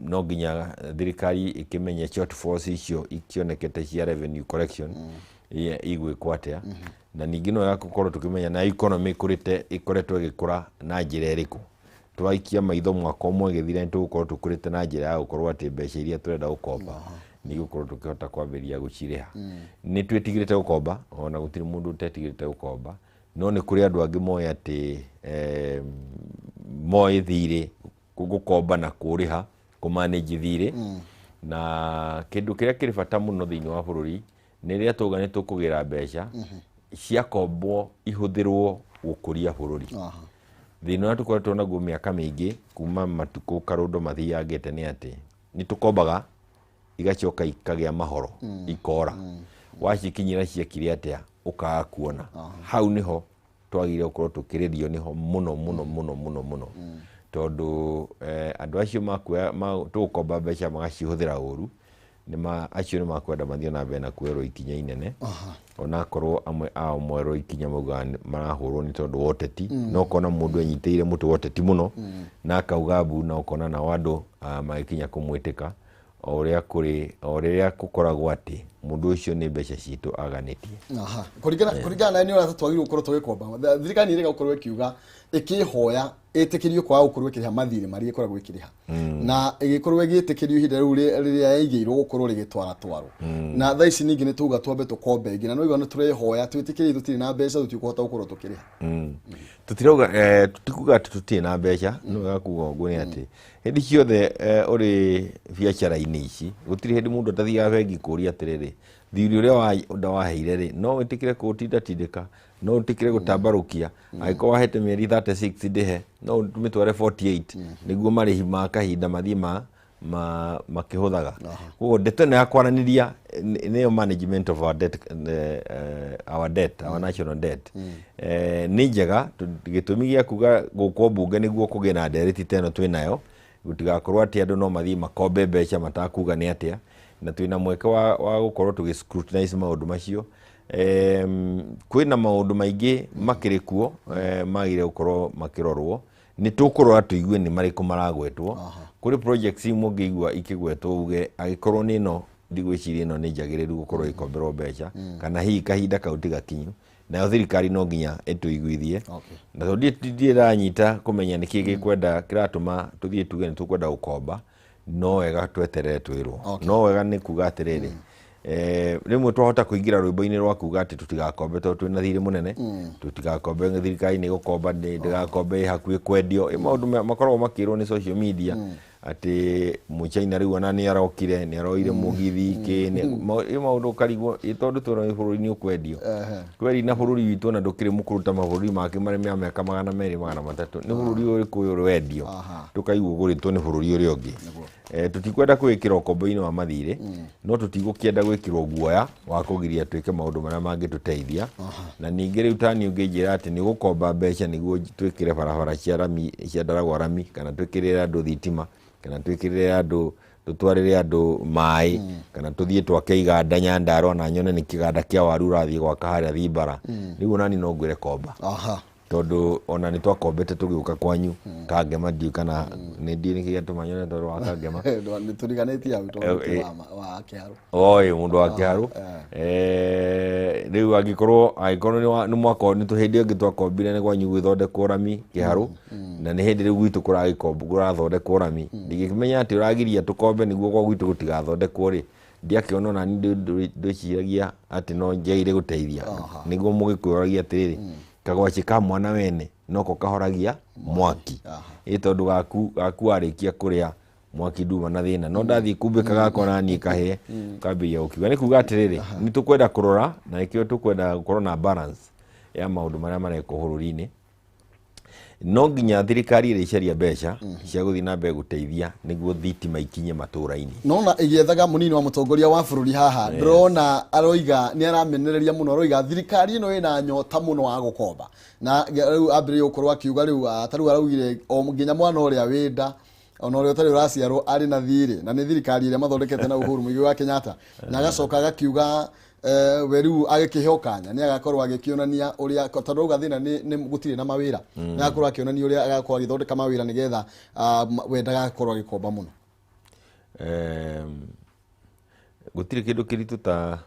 no nginya thirikari ĩkĩmenye shortfalls icio ikĩonekete cia revenue collection igwĩkwo atĩa. Na ningĩ no wega gũkorwo tũkĩmenya na economy ĩkũrĩte, ĩkoretwo ĩgĩkũra na njĩra ĩrĩkũ. Twaikia maitho mwaka ũmwe ĩgĩthira, nĩ tũgũkorwo tũkũrĩte na njĩra ya gũkorwo atĩ mbeca iria tũrenda gũkomba nĩ igũkorwo tũkĩhota kwambĩrĩria gũcirĩha. Nĩ twĩtigĩrĩte gũkomba, ona gũtirĩ mũndũ ũtetigĩrĩte gũkomba, no nĩ kũrĩ andũ angĩ moĩ atĩ moĩ thirĩ gũkomba na kũrĩha, kũmanage thirĩ. Na kĩndũ kĩrĩa kĩrĩ bata mũno thĩinĩ wa bũrũri nĩ rĩrĩa twauga nĩ tũkũgĩra mbeca ciakombwo ihũthĩrwo gũkũria bũrũri. Thĩna ũrĩa tũkoretwo naguo mĩaka mĩingĩ kuma matukũ karũndo mathiangĩte nĩ atĩ nĩ tũkombaga, igacoka ikagĩa mahoro, ikora, wacikinyĩra ciekire atĩa ũkaga kuona. Hau nĩho twagĩrĩire gũkorwo tũkĩrĩrio nĩho mũno mũno mũno mũno mũno, tondũ andũ acio makuoya tũgũkomba mbeca magacihũthĩra ũru, nĩma acio nĩ makwenda mathiĩ na mbere na kuoerwo ikinya inene, onakorwo amwe ao moerwo ikinya maugaga marahũrwo nĩ tondũ wa ũteti. No ũkona mũndũ enyitĩire mũtĩ wa ũteti mũno na akauga mbu, na ũkona nao andũ magĩkinya kũmwĩtĩka o ũrĩa kũrĩ o rĩrĩa gũkoragwo atĩ mũndũ ũcio nĩ mbeca citũ aganĩtie. Aha. Kũringana na nĩ ũrĩa twagĩrĩirwo gũkorwo tũgĩkomba, thirikari nĩ ĩrega gũkorwo ĩkiuga ĩkĩhoya. Ĩtĩkĩrio kwaga gũkorwo ĩkĩrĩha mathirĩ marĩa ĩkoragwo ĩkĩrĩha, na ĩgĩkorwo ĩgĩtĩkĩrio ihinda rĩu rĩrĩa yaigĩirwo gũkorwo rĩgĩtwaratwarwo. Na thaa ici ningĩ nĩ tuga twambe tũkombe ĩngĩ, na nĩwaigua nĩ tũrehoya twĩtĩkĩrie, tũtirĩ na mbeca, tũtikũhota gũkorwo tũkĩrĩha. Tũtirauga, tũtikuga atĩ tũtirĩ na mbeca. Nĩ wega kuga ũguo nĩ atĩ hĩndĩ ciothe ũrĩ biacara-inĩ ici, gũtirĩ hĩndĩ mũndũ atathiaga bengi kũria atĩrĩrĩ, thirĩ ũrĩa ndawaheire rĩ, no wĩtĩkĩre kũũtindatindĩka, no ũtĩkĩre gũtambarũkia? Angĩkorwo wahete mĩeri 36 ndĩhe, no ũmĩtware 48 nĩguo marĩhi ma kahinda mathiĩ ma makĩhũthaga. Koguo ndeto ĩno ya kwaranĩria nĩyo management of our debt, our debt, our national debt, nĩ njega. Gĩtũmi gĩa kuga gũkwo mbunge nĩguo kũgĩe na ndereti ta ĩno twĩ nayo, gũtigakorwo atĩ andũ no mathiĩ makombe mbeca matakuga nĩ atĩa, na twĩna mweke wa gũkorwo tũgĩ scrutinize maũndũ macio. Kwĩna maũndũ maingĩ makĩrĩ kuo magĩrĩire gũkorwo makĩrorwo. Nĩ tũkũrora tũigue nĩ marĩkũ maragwetwo. Kũrĩ projects imwe ũngĩigua ikĩgwetwo uge angĩkorwo nĩ ĩno, ndigwĩciria ĩno nĩ njagĩrĩru gũkorwo ĩgĩkomberwo mbeca, kana hihi kahinda kau ti gakinyu. Nayo thirikari no nginya ĩtũiguithie. Na tondũ ndirĩ ndĩranyita kũmenya nĩkĩ gĩkwenda kĩratũma tũthiĩ tuge nĩ tũkwenda gũkomba, no wega tweterere twĩrwo. No wega nĩ kuga atĩrĩrĩ, rĩmwe twahota kũingĩra rwĩmbo-inĩ rwa kuga atĩ tũtigakombe tondũ twĩna thirĩ mũnene, tũtigakombe, thirikari nĩ gũkomba, ndĩgakombe, ĩ hakuhĩ kwendio. Ĩ maũndũ makoragwo makĩrwo nĩ social media atĩ mũchaina rĩu ona nĩ arokire, nĩ aroire mũgithi kĩ ĩ maũndũ ũkarigwo ĩ tondũ twĩrwo bũrũri nĩ ũkwendio. Kweri na bũrũri witũ ona ndũkĩrĩ mũkũrũ ta mabũrũri mangĩ marĩa mĩa mĩaka 200, 300. Nĩ bũrũri ũrĩkũ ũyũ ũrendio? Tũkaigua ũgũrĩtwo nĩ bũrũri ũrĩa ũngĩ. Tũtikwenda kwĩkĩra ũkombo-inĩ wa mathirĩ, no tũtigũkĩenda gwĩkĩrwo guoya wa kũgiria twĩke maũndũ marĩa mangĩtũteithia. Na ningĩ rĩu tani ũngĩnjĩra atĩ nĩ ũgũkomba mbeca nĩguo twĩkĩre barabara cia rami, cia ndaragwa rami, kana twĩkĩrĩre andũ thitima, kana twĩkĩrĩre andũ, tũtwarĩre andũ maĩ, kana tũthiĩ twake iganda Nyandarua na nyone nĩ kĩganda kĩa waru ũrathiĩ gwaka harĩa Thimbara, rĩu onani no ngwĩre komba. Tondũ ona nĩ twakombete tũgĩũka kwanyu Kangema, ndiũĩ kana nĩ ndiũĩ nĩkĩ gĩatũma nyone tondũ wa Kangema. Nĩ tũriganĩtie hau tondũ ti wa Kĩharũ. Oi mũndũ wa Kĩharũ. Rĩu angĩkorwo nĩ mwaka nĩ hĩndĩ ĩngĩ twakombire nĩ kwanyu gwĩthondekwo rami Kĩharũ, na nĩ hĩndĩ rĩu gwitũ kũrathondekwo rami, ndingĩkĩmenya atĩ ũragiria tũkombe nĩguo gwa gwitũ gũtigathondekwo rĩ. Ndiakĩona ona niĩ ndwĩciragia atĩ no njagĩrĩire gũteithia. Nĩguo mũgĩkũyũ oragia atĩrĩrĩ, kagwacĩ ka mwana wene noko kahoragia mwaki. Ĩ tondũ gaku warĩkia kũrĩa mwaki nduma na thĩna, no ndathiĩ kumbĩka gakwa na niĩ kahĩe kambĩrĩria gũkiuga. Nĩ kuga atĩrĩrĩ, nĩ tũkwenda kũrora na nĩkĩo tũkwenda gũkorwo na balance ya maũndũ marĩa marekwo bũrũri-inĩ. No nginya thirikari ĩrĩcaria mbeca cia gũthiĩ na mbere gũteithia nĩguo thitima ikinye matũra-inĩ. Nona ĩgĩethaga mũnini wa mũtongoria wa bũrũri haha, ndĩrona aroiga nĩ aramenereria mũno, aroiga thirikari ĩno ĩna nyota mũno wa gũkomba, na rĩu ambĩrĩria gũkorwo akiuga rĩu, ta rĩu araugire o nginya mwana ũrĩa wĩ nda ona ũrĩa ũtarĩ ũraciarwo arĩ na thirĩ na nĩ thirikari ĩrĩa mathondekete na Uhuru Muigai wa Kenyatta. Na agacoka agakiuga we rĩu agĩkĩheo kanya nĩ agakorwo agĩkĩonania ũrĩa, tondũ auga thĩna nĩ gũtirĩ na mawĩra, nĩ agakorwo akĩonania ũrĩa agakorwo agĩthondeka mawĩra nĩgetha we ndagakorwo agĩkomba mũno. Gũtirĩ kĩndũ kĩritũ ta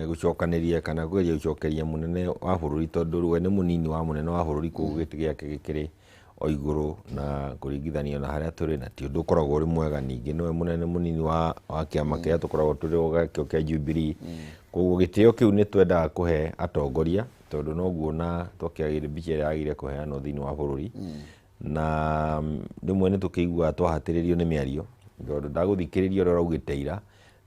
gũcokanĩria kana kũgeria gũcokeria mũnene wa bũrũri, tondũ we nĩ mũnini wa mũnene wa bũrũri, koguo gĩtĩ gĩake gĩkĩrĩ o igũrũ na kũringithanio na harĩa tũrĩ, na ti ũndũ ũkoragwo ũrĩ mwega. Ningĩ nĩwe mũnene mũnini wa kĩama kĩrĩa tũkoragwo tũrĩ gakĩo kĩa Jubilee, koguo gĩtĩo kĩu nĩ twendaga kũhe atongoria, tondũ noguo na twakĩagĩire mbica ĩrĩa yagĩrĩire kũheanwo thĩinĩ wa bũrũri. Na rĩmwe nĩ tũkĩiguaga twahatĩrĩrio nĩ mĩario, tondũ ndagũthikĩrĩria ũrĩa ũraugĩte ira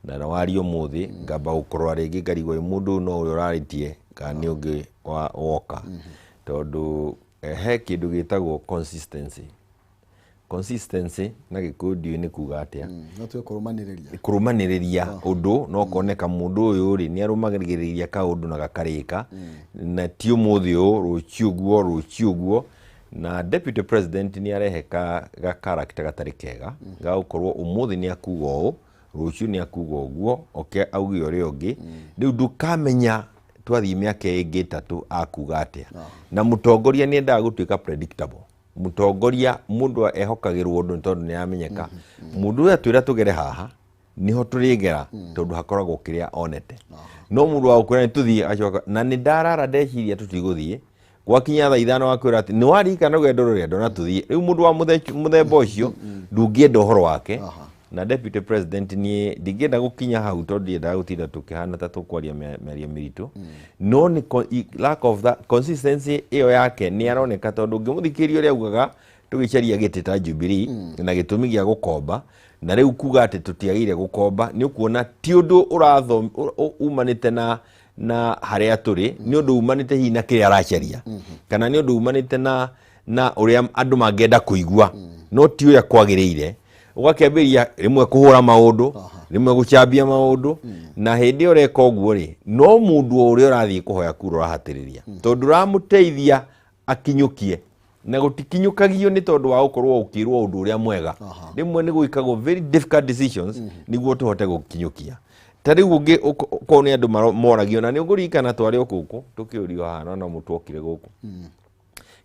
na waria ũmũthĩ, ngamba gũkũrora rĩngĩ ngarigwo ĩ mũndũ ũyũ no ũrĩa ũrarĩtie kana nĩ ũngĩ woka, tondũ he kĩndũ gĩtagwo consistency. Consistency na Gĩkũyũ ndiũĩ nĩ kuga atĩa. No tuge kũrũmanĩrĩria. Kũrũmanĩrĩria ũndũ no koneka mũndũ ũyũ rĩ nĩ arũmagĩrĩria kaũndũ na gakarĩka, na ti ũmũthĩ ũũ, rũciũ ũguo, rũciũ ũguo. Na deputy president nĩ arehe ga character gatarĩ kega, ga gũkorwo ũmũthĩ nĩ akuga ũũ, rũciũ nĩ akuga ũguo, oke auge ũrĩa ũngĩ. Rĩu ndũkamenya twathiĩ mĩaka ĩngĩ 3 akuga atĩa. Na mũtongoria nĩ endaga gũtuĩka predictable. Mũtongoria mũndũ ehokagĩrwo ũndũ nĩ tondũ nĩ aramenyeka. Mũndũ ũyũ atwĩra tũgere haha nĩho tũrĩgera, tondũ hakoragwo kĩrĩa onete. No mũndũ wa gũkwĩra nĩ tũthiĩ acoka na nĩ ndarara ndeciria tũtigũthiĩ. Gwakinya thaa 5 wakwĩra atĩ nĩ waririkana rũgendo rũrĩa ndona tũthiĩ. Rĩu mũndũ wa mũthemba ũcio ndũngĩenda ũhoro wake. Na deputy president, niĩ ndingĩenda gũkinya hau tondũ ndiendaga gũtinda tũkĩhana ta tũkwaria mĩario mĩritũ, no nĩ lack of that consistency ĩyo yake nĩ aroneka, tondũ ũngĩmũthikĩrĩria ũrĩa augaga tũgĩcaria gĩtĩ ta Jubilee na gĩtũmi gĩa gũkomba, na rĩu kuga atĩ tũtiagĩrĩire gũkomba, nĩ ũkuona ti ũndũ ũrathom umanĩte na harĩa tũrĩ, nĩ ũndũ umanĩte hihi na kĩrĩa aracaria, kana nĩ ũndũ umanĩte na ũrĩa andũ mangĩenda kũigua, no ti ũrĩa kwagĩrĩire. Ũgakĩambĩrĩria rĩmwe kũhũra maũndũ, rĩmwe gũcambia maũndũ, na hĩndĩ ĩyo ũreka ũguo rĩ, no mũndũ o ũrĩa ũrathiĩ kũhoya kura ũrahatĩrĩria, tondũ ũramũteithia akinyũkie, na gũtikinyũkagio nĩ tondũ wa gũkorwo ũkĩrwo ũndũ ũrĩa mwega. Rĩmwe nĩ gwĩkagwo very difficult decisions nĩguo tũhote gũkinyũkia. Ta rĩu ũngĩ okorwo nĩ andũ moragio, na nĩ ũkũririkana twarĩ o gũkũ tũkĩũrio haha, no no mũtwokire gũkũ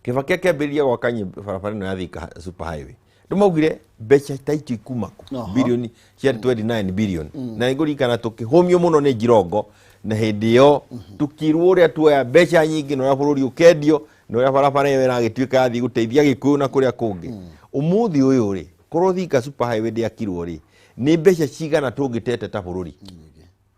Kĩbaki akĩambĩrĩria gwaka barabara ĩno ya Thika super highway, andũ maugire mbeca ta icio ikuma kũ? Bilioni cia 29 billion. Na nĩngũririkana tũkĩhũmio mũno nĩ Njirongo, na hĩndĩ ĩyo tũkĩrwo ũrĩa tuoya mbeca nyingĩ na ũrĩa bũrũri ũkendio na ũrĩa barabara ĩyo ĩragĩtuĩka yathiĩ gũteithia Gĩkũyũ na kũrĩa kũngĩ. Ũmũthĩ ũyũ rĩ, korwo Thika super highway ndĩakirwo rĩ, nĩ mbeca cigana tũngĩtete ta bũrũri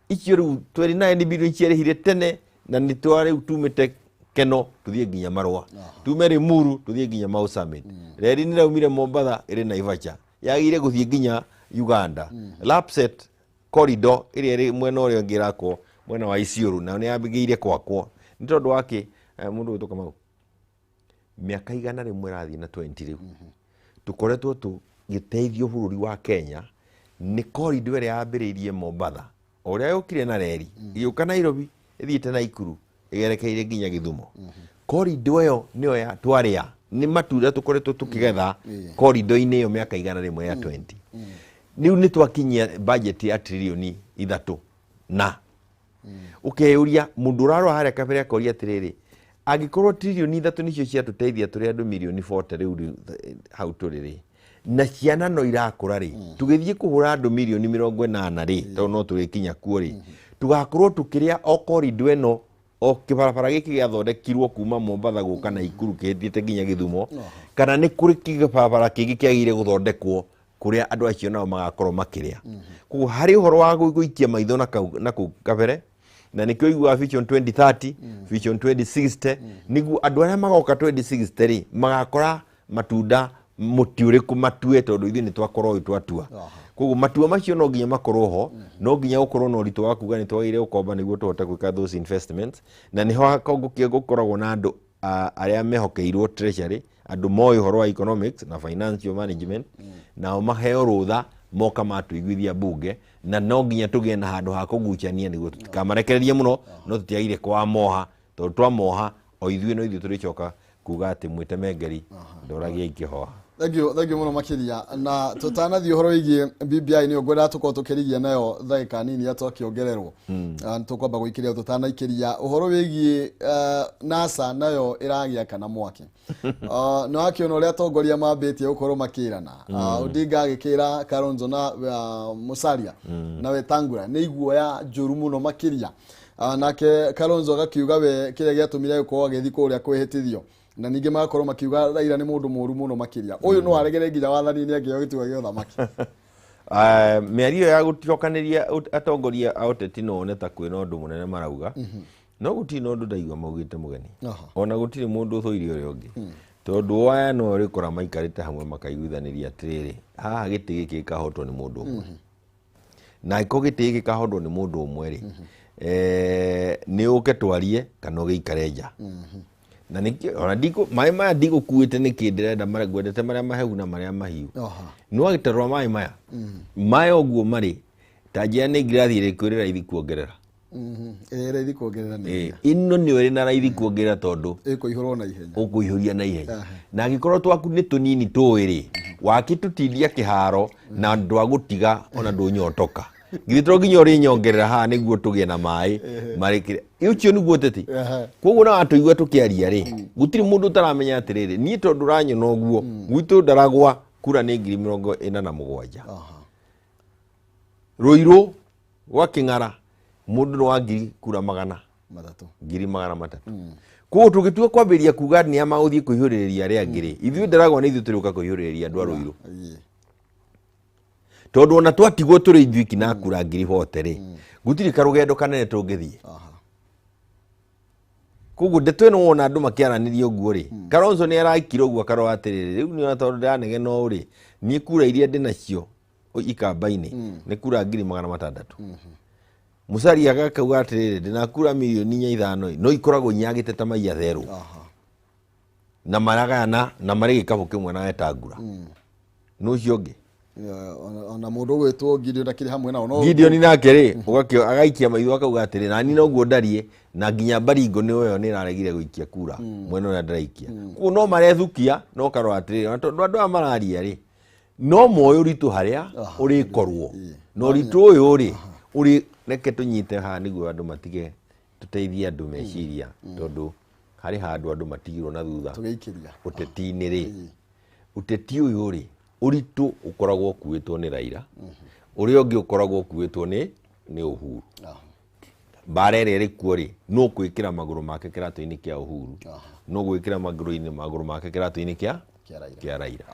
icio? Rĩu 29 billion ciarĩhire tene, na nĩ twa rĩu tumĩte Keno tuthiĩ nginya Marũa, tume Limuru tuthiĩ nginya Mau Summit. Reri nĩ raumire Mombatha ĩrĩ Naivasha, yagĩrĩire gũthiĩ nginya Uganda. Lapsset corridor ĩrĩa ĩrĩ mwena ũrĩa ũngĩ ĩrakwo mwena wa Isiolo, nayo nĩ yambĩrĩire kwakwo. Nĩ tondũ wa kĩ? Mũndũ gwĩtwo Kamau, mĩaka 100 ĩrathiĩ na 20 rĩu tũkoretwo tũgĩteithio bũrũri wa Kenya nĩ corridor ĩrĩa yambĩrĩirie Mombatha, o ũrĩa yũkire na reri ĩgĩũka Nairobi, ĩthiĩte Naikuru, ĩgerekeire nginya Gĩthumo. Corridor ĩyo nĩyo ya twarĩa, nĩ matunda tũkoretwo tũkĩgetha corridor-inĩ ĩyo mĩaka 100 ya 20. Rĩu nĩ twakinyia budget ya tririoni 3, na ũkeyũria, mũndũ ũrarora harĩa kabere akoria atĩrĩrĩ, angĩkorwo tririoni 3 nĩcio ciatũteithia tũrĩ andũ mirioni 40 rĩu hau tũrĩ rĩ, na ciana no irakũra rĩ, tũgĩthiĩ kũhũra andũ mirioni 80 rĩ, tondũ no tũrĩkinya kuo rĩ, tũgakorwo tũkĩrĩa o corridor ĩno, o kĩbarabara gĩkĩ gĩathondekirwo kuma Mombatha gũka Naikuru kĩhĩtĩte nginya Gĩthumo, kana nĩ kũrĩ kĩbarabara kĩngĩ kĩagĩrĩire gũthondekwo kũrĩa andũ acio nao magakorwo makĩrĩa? Koguo harĩ ũhoro wa gũikia maitho na kau kabere, na nĩkĩo iguaga Vision 2030, Vision 2060, nĩguo andũ arĩa magoka 2060 rĩ, magakora matunda mũtĩ ũrĩkũ matue, tondũ ithuĩ nĩ twakorwo ũyũ twatua. Koguo matua macio no nginya makorwo ho, no nginya gũkorwo na ũritũ wa kuga nĩ twagĩrĩire gũkomba nĩguo tũhote gwĩka those investments, na nĩho gũkoragwo na andũ arĩa mehokeirwo treasury, andũ moĩ ũhoro wa economics na financial management, nao maheo rũtha moka matũiguithia bunge. Na no nginya tũgĩe na handũ ha kũgucania nĩguo tũtikamarekererie mũno, no tũtiagĩrĩire kwamoha, tondũ twamoha o ithuĩ no ithuĩ tũrĩcoka kuga atĩ mwĩtemengeri ndoragia ikĩhoha. Thank you, thank you mũno makĩria. Na tũtanathiĩ ũhoro wĩgiĩ BBI, nĩyo ngwendaga tũkorwo tũkĩrigia nayo ndagĩka nini ya twakĩongererwo. Ah, tũkwamba gũikĩria tũtanaikĩria ũhoro wĩgiĩ NASA, nayo ĩragĩakana mwaki. Nĩ wakĩona ũrĩa atongoria mambĩtie gũkorwo makĩrana. Odinga agĩkĩra Kalonzo na Musalia na Wetangula nĩ iguoya njũru mũno makĩria. Nake Kalonzo agakiuga we kĩrĩa gĩatũmire gũkorwo agĩthiĩ kũrĩa kwĩhĩtithio, na ningĩ magakorwo makiuga Raila nĩ mũndũ mũru mũno makĩria, ũyũ no aregere nginya wathani-inĩ akĩheo gĩturwa gĩa ũthamaki. Mĩario ya gũcokanĩria atongoria a ũteti no one ta kwĩna ũndũ mũnene marauga, no gũtirĩ na ũndũ ndaigua maugĩte mũgeni. Ona gũtirĩ mũndũ ũthũire ũrĩa ũngĩ, tondũ aya no ũrĩkora maikarĩte hamwe makaiguithanĩria atĩrĩrĩ, haha gĩtĩ gĩkĩ gĩkahotwo nĩ mũndũ ũmwe, na angĩkorwo gĩtĩ gĩkĩ gĩkahotwo nĩ mũndũ ũmwe rĩ, nĩ ũke twarie kana ũgĩikare nja. Na nĩkĩo ona ndikũ maĩ maya ndigũkuĩte nĩkĩ ndĩrenda ngwendete marĩa mahehu na marĩa mahiũ. Nĩ wagĩtarũra maĩ maya, maya ũguo marĩ ta njĩra nĩ ngirathi ĩrĩkũ ĩrĩ raithi kuongerera? Ĩrĩ raithi kuongerera nĩ Ĩno nĩyo ĩrĩ na raithi kuongerera tondũ ĩkũihũrwo na ihenya. Ũkũihũria na ihenya. Na angĩkorwo twaku nĩ tũnini tũĩ rĩ, wakĩtũtindia kĩharo na ndwagũtiga ona ndũnyotoka, githĩ to nginya ũrĩnyongerera haha nĩguo tũgĩe na maĩ marĩkĩre? Ũcio nĩguo ũteti. Koguo na watũigua tũkĩaria rĩ, gũtirĩ mũndũ ũtaramenya atĩrĩrĩ, niĩ tondũ ũranyona ũguo gwitũ ndaragwa kura nĩ 47,000. Rũirũ gwa Kĩng'ara mũndũ nĩ wa ngiri kura magana 300. 300,000. Koguo tũngĩtua kwambĩrĩria kuga nĩ a magũthiĩ kũihũrĩrĩria arĩa angĩ rĩ, ithuĩ Ndaragwa nĩ ithuĩ tũrĩũka kũihũrĩrĩria andũ a Rũirũ. Tondũ ona twatigwo tũrĩ ithuiki na kura 40,000 rĩ, gũtirĩ karũgendo kanene tũngĩthiĩ. Koguo ndeto ĩno wona andũ makĩaranĩria ũguo rĩ, Kalonzo nĩ araikire ũguo akarora atĩrĩrĩ, rĩu nĩ ona tondũ ndĩranegena ũũ rĩ, niĩ kura iria ndĩnacio ikamba-inĩ nĩ kura 600,000. Musalia agakauga atĩrĩrĩ, ndĩna kura 4.5 million no ikoragwo inyagĩte ta mai atherũ. Na maragayana na marĩ gĩkabũ kĩmwe na Wetangula. Nũ ũcio ũngĩ? Ona mũndũ ũgwĩtwo Gideon akĩrĩ hamwe nao no Gideon nake rĩ, ũgakĩo agaikia maitho akauga atĩrĩ, nani noguo ndariĩ, na nginya Baringo nĩ oyo nĩ ĩraregire gũikia kura mwena ũrĩa ndĩraikia. Koguo no marethukia, no karora atĩrĩrĩ, ona tondũ andũ aya mararia rĩ, no moĩ ũritũ harĩa ũrĩkorwo. Na ũritũ ũyũ rĩ, ũrĩ reke tũnyite haha nĩguo andũ matige, tũteithie andũ meciria, tondũ harĩ handũ andũ matigirwo na thutha tũgĩikĩria ũteti-inĩ rĩ. Ũteti ũyũ rĩ, ũritũ ũkoragwo ũkuĩtwo nĩ Raila, ũrĩa ũngĩ ũkoragwo ũkuĩtwo nĩ Uhuru. Mbara ĩrĩa ĩrĩ kuo rĩ, no gwĩkĩra magũrũ make kĩratũ-inĩ kĩa Uhuru, no gwĩkĩra magũrũ make kĩratũ-inĩ kĩa Raila.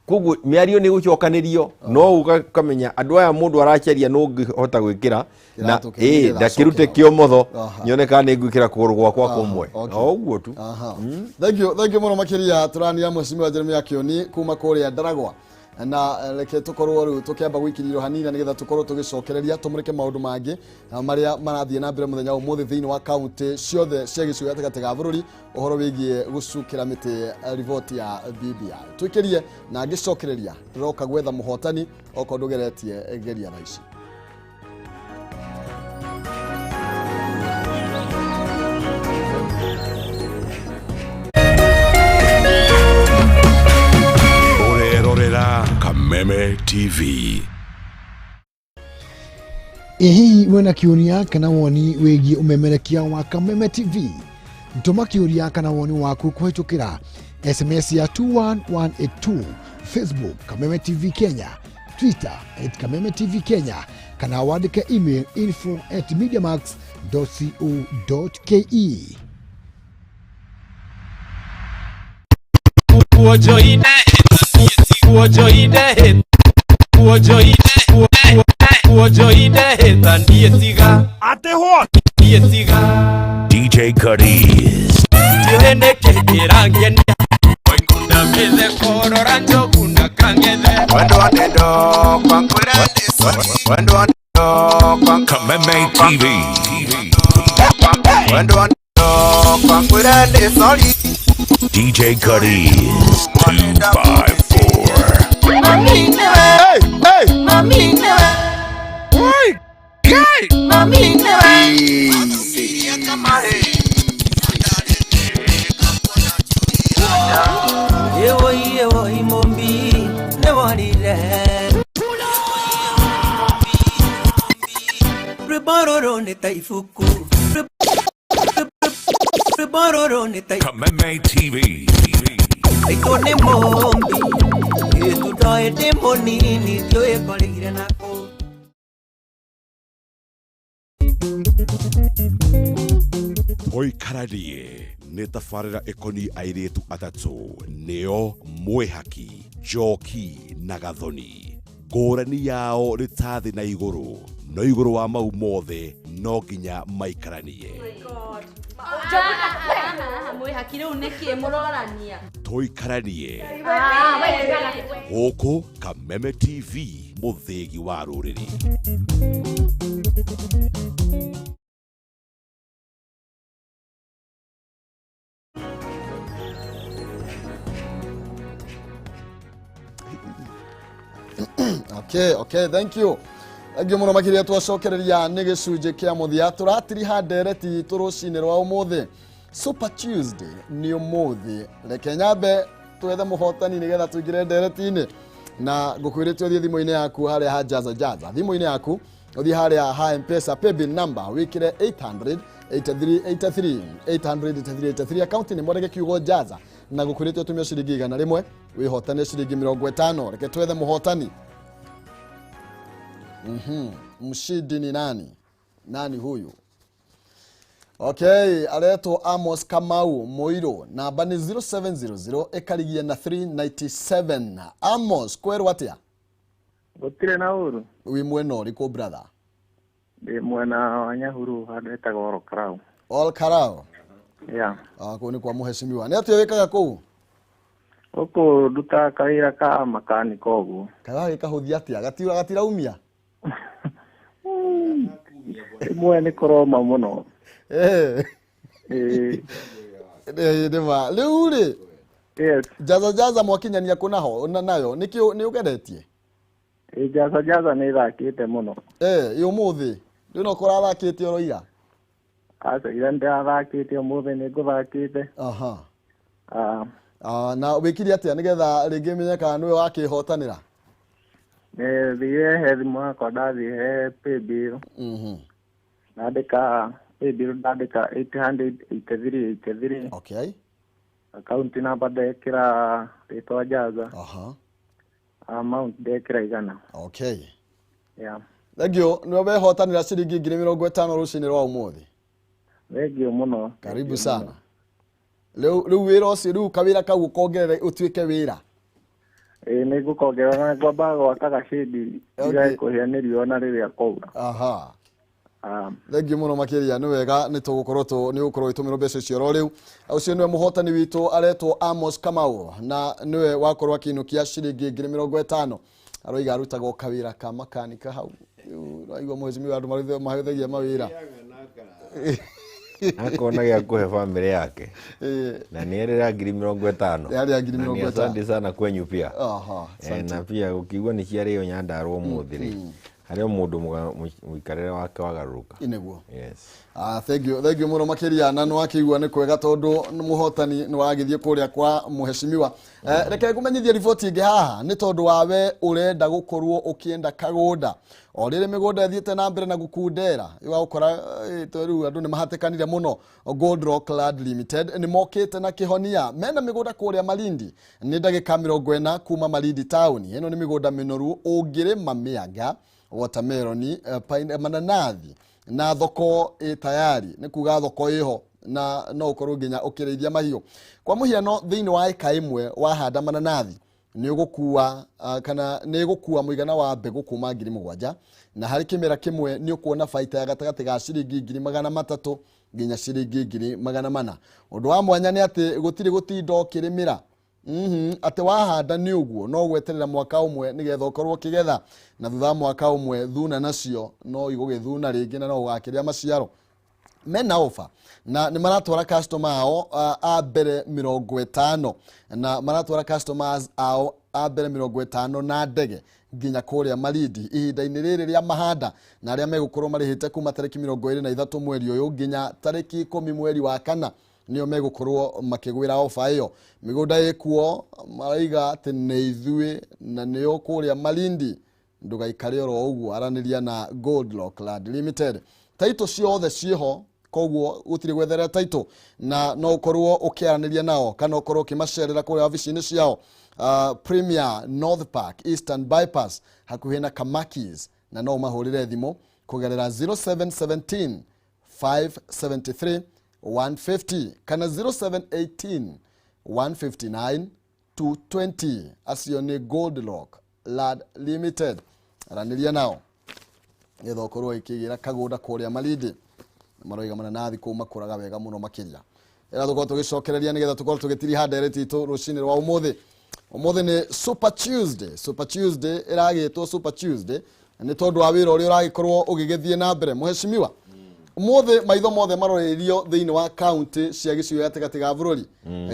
Koguo mĩario nĩ gũcokanĩrio, no ũkamenya andũ aya mũndũ aracaria no ũngĩhota gwĩkĩra na Kĩratũ kĩmwe nĩgetha ndakĩrute acoke hau. kĩomotho, nyone kana nĩ ngwĩkĩra kũgũrũ gwakwa kũmwe. O ũguo tu. Thank you, thank you mũno makĩria. Tũrania Mheshimiwa Jeremiah Kioni kuma kũrĩa Ndaragwa, na reke tũkorwo rĩu tũkĩamba gũikĩrĩrio hanini nĩgetha tũkorwo tũgĩcokereria tũmũrĩke maũndũ mangĩ marĩa marathiĩ na mbere mũthenya wa ũmũthĩ thĩinĩ wa kaunti ciothe cia gĩcigo gatagatĩ ga bũrũri, ũhoro wĩgiĩ gũcukĩra mĩtĩ riboti ya BBI. Twĩkĩrie na ngĩcokereria ndĩroka gwetha mũhotani, okorwo ndũgeretie geria thaa ici. Ũrerorera Kameme TV. Ĩ hihi wĩna kĩũria kana woni wĩgiĩ ũmemerekia wa Kameme TV? Tũma kĩũria kana woni waku kũhĩtũkĩra SMS ya 21182, Facebook Kameme TV Kenya, Twitter at Kameme TV Kenya, kana wandĩke email info@mediamax.co.ke. DJ Cuddies. Kameme TV. DJ Cuddies 254. Hey, hey. Kameme TV. Tũikaranie nĩ tabarĩra ĩkoniĩ airĩtu atatũ, nĩo Mwĩhaki, Njoki na Gathoni. Ngũrani yao nĩ ta thĩ na igũrũ, no igũrũ wa mau mothe no nginya maikaranie. Mwĩhaki rĩu nĩkĩ mũrorania? Tũikaranie gũkũ Kameme TV, mũthĩgi wa rũrĩrĩ. Okay, thank you. Thank you mũno makĩria. Twacokereria nĩ gĩcunjĩ kĩa mũthia, tũratiriha ndereti itũ rũcinĩ rwa ũmũthĩ. Super Tuesday nĩ ũmũthĩ. Reke nyambe twethe mũhotani nĩgetha tũingĩre ndereti-inĩ, na ngũkwĩrĩte ũthiĩ thimũ-inĩ yaku harĩa ha Jaza Jaza, thimũ-inĩ yaku ũthiĩ harĩa ha M-Pesa paybill number, wĩkĩre 800 8383 800 8383, akaunti nĩ mwandĩke kiugo Jaza, na ngũkwĩrĩte ũtũmie ciringi 100 wĩhotane ciringi 50. Reke twethe mũhotani. Mshindi ni nani? Nani huyu? Okay, aretwo Amos Kamau Mũirũ, namba nĩ 0700 ĩkarigia na 397. Amos, kwerwo atĩa? Gũtirĩ na ũru. Wĩ mwena ũrĩkũ, brother? Ndĩ mwena wa Nyahururu, handũ hetagwo Orokarau. Ol Karau? Yeah. Ah, kũu nĩ kwa mũhecimiwa. Nĩ atĩa wĩkaga kũu? Gũkũ ndutaga kawĩra ka makanika ũguo. Karagĩkahũthia atĩa? Gatiraumia? Rĩmwe nĩ kũroma mũno. Eh. Nĩ ma. Rĩu rĩ, Yes. Jaza jaza mwakinyania kũnaho na nayo nĩkĩ nĩ ũgeretie? Ĩ, Jaza jaza nĩ ĩthakĩte mũno. Eh, ĩ ũmũthĩ rĩu no kũrathakĩte oro ira? Aca, ira nĩndĩrathakĩte, ũmũthĩ nĩ ngũthakĩte. Aha. Ah. Ah, na wĩkire atĩa nĩgetha rĩngĩ menye kana nĩwe wakĩhotanĩra? Thire he thimũ yakwa, ndathiĩ he paybill. Ndandĩka paybill, ndandĩka 883 83. Okay. Account number ndekĩra rĩtwa Jaza. Aha. Amount ndekĩra 100. Okay. Yeah. Thank you, nĩwe wehotanĩra ciringi 50,000 rũcinĩ rwa ũmũthĩ. Thank you mũno. Karibu sana. Rĩu wĩra ũcio, rĩu kawĩra kau ũkongerere ũtuĩke wĩra. Ĩĩ, nĩ ngũkongerera na ngwamba gwaka gacindi ndigae kũhĩa nĩ riũa na rĩrĩa kwaura. Aha. Thank you mũno makĩria, nĩ wega nĩ tũgũkorwo tũ nĩ ũgũkorwo ũgĩtũmĩrwo mbeca icio oro rĩu. Ũcio nĩwe mũhotani witũ, aretwo Amos Kamau, na nĩwe wakorwo akĩinũkia ciringi 50,000. Aroiga arutaga kawĩra ka makanika hau. Rĩu ũraigua mũhecimiwa, andũ mahũthagia mawĩra. Akona gĩa kũhe bamĩrĩ yake na nĩ erĩra 50,000. Yarĩ ngiri Na nĩ 50. Asante sana kwenyu pia. Aha. Na pia ũkiigua nĩ ciarĩo Nyandarua ũmũthĩ rĩ, harĩ o mũndũ mũikarĩre wake wagarũrũka. Nĩguo. Yes. Ah, thank you, thank you mũno makĩria, na nĩ wakĩigua nĩ kwega tondũ nĩ mũhotani nĩ wagĩthiĩ kũrĩa kwa mũhecimiwa. Reke ngũmenyithie riboti ĩngĩ haha nĩ tondũ wawe ũrenda gũkorwo ũkĩenda kagũnda. O rĩrĩ mĩgũnda ĩthiĩte na mbere na gũkundera, ũgakora rĩu andũ nĩ mahatĩkanire mũno. Gold Rock Land Limited nĩ mokĩte na kĩhonia, mena mĩgũnda kũrĩa Malindi, nĩ ndagĩka 40 kuma Malindi town. Ĩno nĩ mĩgũnda mĩnoru ũngĩrĩma mĩanga, watermelon, mananathi, na thoko ĩ tayari, nĩ kuga thoko ĩho na no ũkorwo nginya ũkĩrĩithia mahiũ. Kwa mũhiano, thĩinĩ wa ĩka ĩmwe wahanda mananathi nĩ ũgũkua, kana nĩ ĩgũkua mũigana wa mbegũ kuma 7,000, na harĩ kĩmera kĩmwe nĩ ũkuona baita ya gatagatĩ ga ciringi 300,000 nginya ciringi 400,000. Ũndũ wa mwanya nĩ atĩ gũtirĩ gũtinda ũkĩrĩmĩra. Atĩ wahanda nĩ ũguo no gweterera mwaka ũmwe nĩgetha ũkorwo ũkĩgetha, na thutha wa mwaka ũmwe thuna nacio no igũgĩthuna rĩngĩ na no ũgakĩrĩa maciaro. Mena ofa na nĩ maratwara customer ao a mbere 50, na maratwara customers ao a mbere 50 na ndege nginya kũrĩa Malindi ihinda-inĩ rĩrĩ rĩa mahanda, na arĩa megũkorwo marĩhĩte kuma tarĩki 23 mweri ũyũ nginya tarĩki 10 mweri wa kana nĩo megũkorwo makĩgwĩra ofa ĩyo. Mĩgũnda ĩkuo maraiga atĩ nĩ ithuĩ na nĩo kũrĩa Malindi, ndũgaikare oro ũguo, aranĩria na Gold Rock Land Limited. Taito ciothe ciĩho, koguo gũtirĩ gwetherera taito, na no ũkorwo ũkĩaranĩria nao kana ũkorwo ũkĩmacerera kũrĩa wabici-inĩ ciao, Premier North Park, Eastern Bypass, hakuhĩ na Kamakis, na no ũmahũrĩre thimũ kũgerera 0717 573 150 kana 0718 159 220. Acio nĩ Gold Rock Land Limited, aranĩria nao nĩgetha ũkorwo ĩkĩgĩra kagũnda kũrĩa Malindi. Maroiga mananathi kũu makũraga wega mũno makĩria. Ĩra tũkorwo tũgĩcokereria nĩgetha tũkorwo tũgĩtiriha ndereti itũ rũcinĩ rwa ũmũthĩ. Ũmũthĩ nĩ Super Tuesday. Super Tuesday ĩragĩtwo Super Tuesday nĩ tondũ wa wĩra ũrĩa ũragĩkorwo ũgĩgĩthiĩ na mbere. Mũhecimiwa, ũmũthĩ maitho mothe maroreirio thĩinĩ wa kaunti cia gĩcigo gatagatĩ ga bũrũri,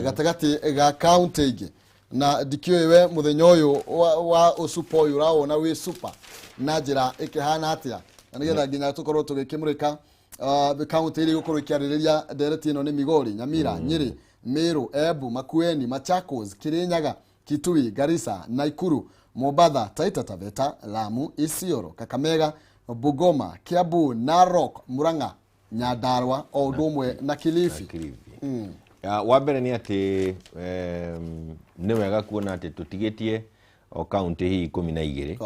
gatagatĩ ga kaunti ingĩ, na ndikĩũĩ we mũthenya ũyũ wa ũsupa ũyũ ũrawona wĩ super na njĩra ĩkĩhana atĩa, na nĩgetha nginya tũkorwo tũgĩkĩmũrĩka kaunti iria igũkorwo ikĩarĩrĩria ndereti ĩno nĩ Migori, Nyamira, Nyĩrĩ, Meru, Embu, Makueni, Machakos, Kirinyaga, Kitui, Garissa, Nakuru, Mombatha, Taita Taveta, Lamu, Isiolo, Kakamega, Bungoma, Kiambu, Narok, Murang'a, Nyandarua o ũndũ ũmwe na Kilifi. Wa mbere nĩ atĩ nĩ wega kuona atĩ tũtigĩtie o kaunti hihi 12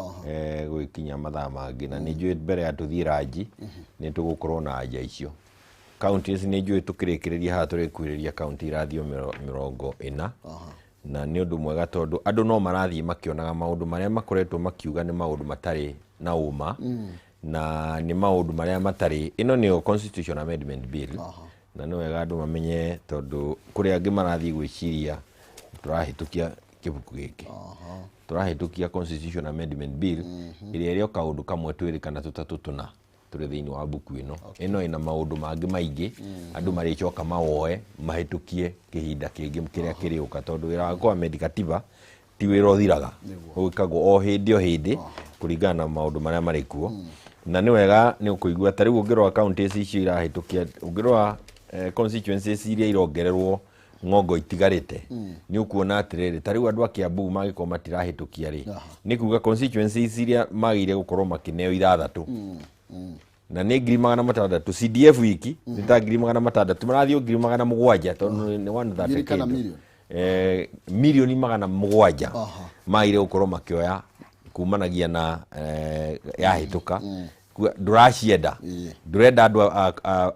gũgĩkinya mathaa mangĩ, na nĩ njũĩ mbere ya tũthiĩ ranji nĩ tũgũkorwo na anja icio. Counties nĩ njũĩ tũkĩrĩkĩrĩria haha tũrĩkuhĩrĩria kaunti irathiĩ 40. Na nĩ ũndũ mwega tondũ andũ no marathiĩ makĩonaga maũndũ marĩa makoretwo makiuga nĩ maũndũ matarĩ na ũma, na nĩ maũndũ marĩa matarĩ. Ĩno nĩyo Constitution Amendment Bill, na nĩ wega andũ mamenye tondũ kũrĩ angĩ marathiĩ gwĩciria tũrahĩtũkia kĩbuku gĩkĩ. Tũrahĩtũkia Constitution Amendment Bill ĩrĩa ĩrĩ o kaũndũ kamwe, twĩrĩ kana tũtatũ tũna tũrĩ thĩinĩ wa mbuku ĩno. Ĩno ĩna maũndũ mangĩ maingĩ andũ marĩcoka mawoe mahĩtũkie kĩhinda kĩngĩ kĩrĩa kĩrĩũka, tondũ wĩra wa kũ-amend katiba ti wĩra ũthiraga, ũgĩkagwo o hĩndĩ o hĩndĩ kũringana na maũndũ marĩa marĩ kuo. Na nĩ wega nĩ ũkũigua ta rĩu ũngĩrora counties icio irahĩtũkia, ũngĩrora constituencies iria irongererwo ng'ongo itigarĩte, nĩ ũkuona atĩrĩrĩ, ta rĩu andũ a Kiambu mangĩkorwo matirahĩtũkia rĩ, nĩ kuga constituencies iria magĩrĩire gũkorwo makĩneo ithathatũ na nĩ 600,000 CDF wiki, nĩ ta 600,000 marathiĩ 700,000 tondũ nĩ 130 Ngiri kana kĩndũ. million? 700,000,000 magĩrĩire gũkorwo makĩoya kumanagia na yahĩtũka. Ndũracienda, ndũrenda andũ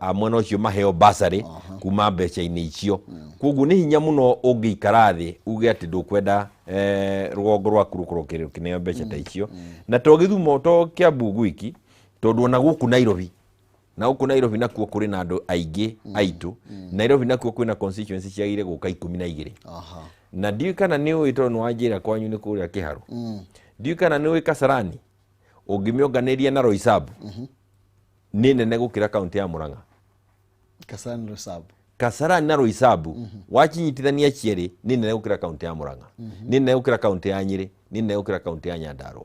a mwena ũcio maheo basarĩ kuma mbeca-inĩ icio. Koguo nĩ hinya mũno ũngĩikara thĩ uge atĩ ndũkwenda rũgongo rwaku rũkorwo rũkĩneo mbeca ta icio. Na to Gĩthumo, to Kiambu gwiki, tondũ ona gũkũ Nairobi, na gũkũ Nairobi nakuo kũrĩ na andũ aingĩ aitũ. Nairobi nakuo kwĩna constituency ciagĩrĩire gũka 12. Na ndiũĩ kana nĩ ũĩ, tondũ nĩ wanjĩra kwanyu nĩ kũrĩa Kĩharũ, ndiũĩ kana nĩ ũĩ Kasarani ũngĩmĩonganĩria na Roysambu nĩ nene gũkĩra kaunti ya Murang'a. Kasarani, Roysambu? Kasarani na Roysambu wacinyitithania cierĩ nĩ nene gũkĩra kaunti ya Murang'a, nĩ nene gũkĩra kaunti ya Nyĩrĩ, nĩ nene gũkĩra kaunti ya Nyandarua.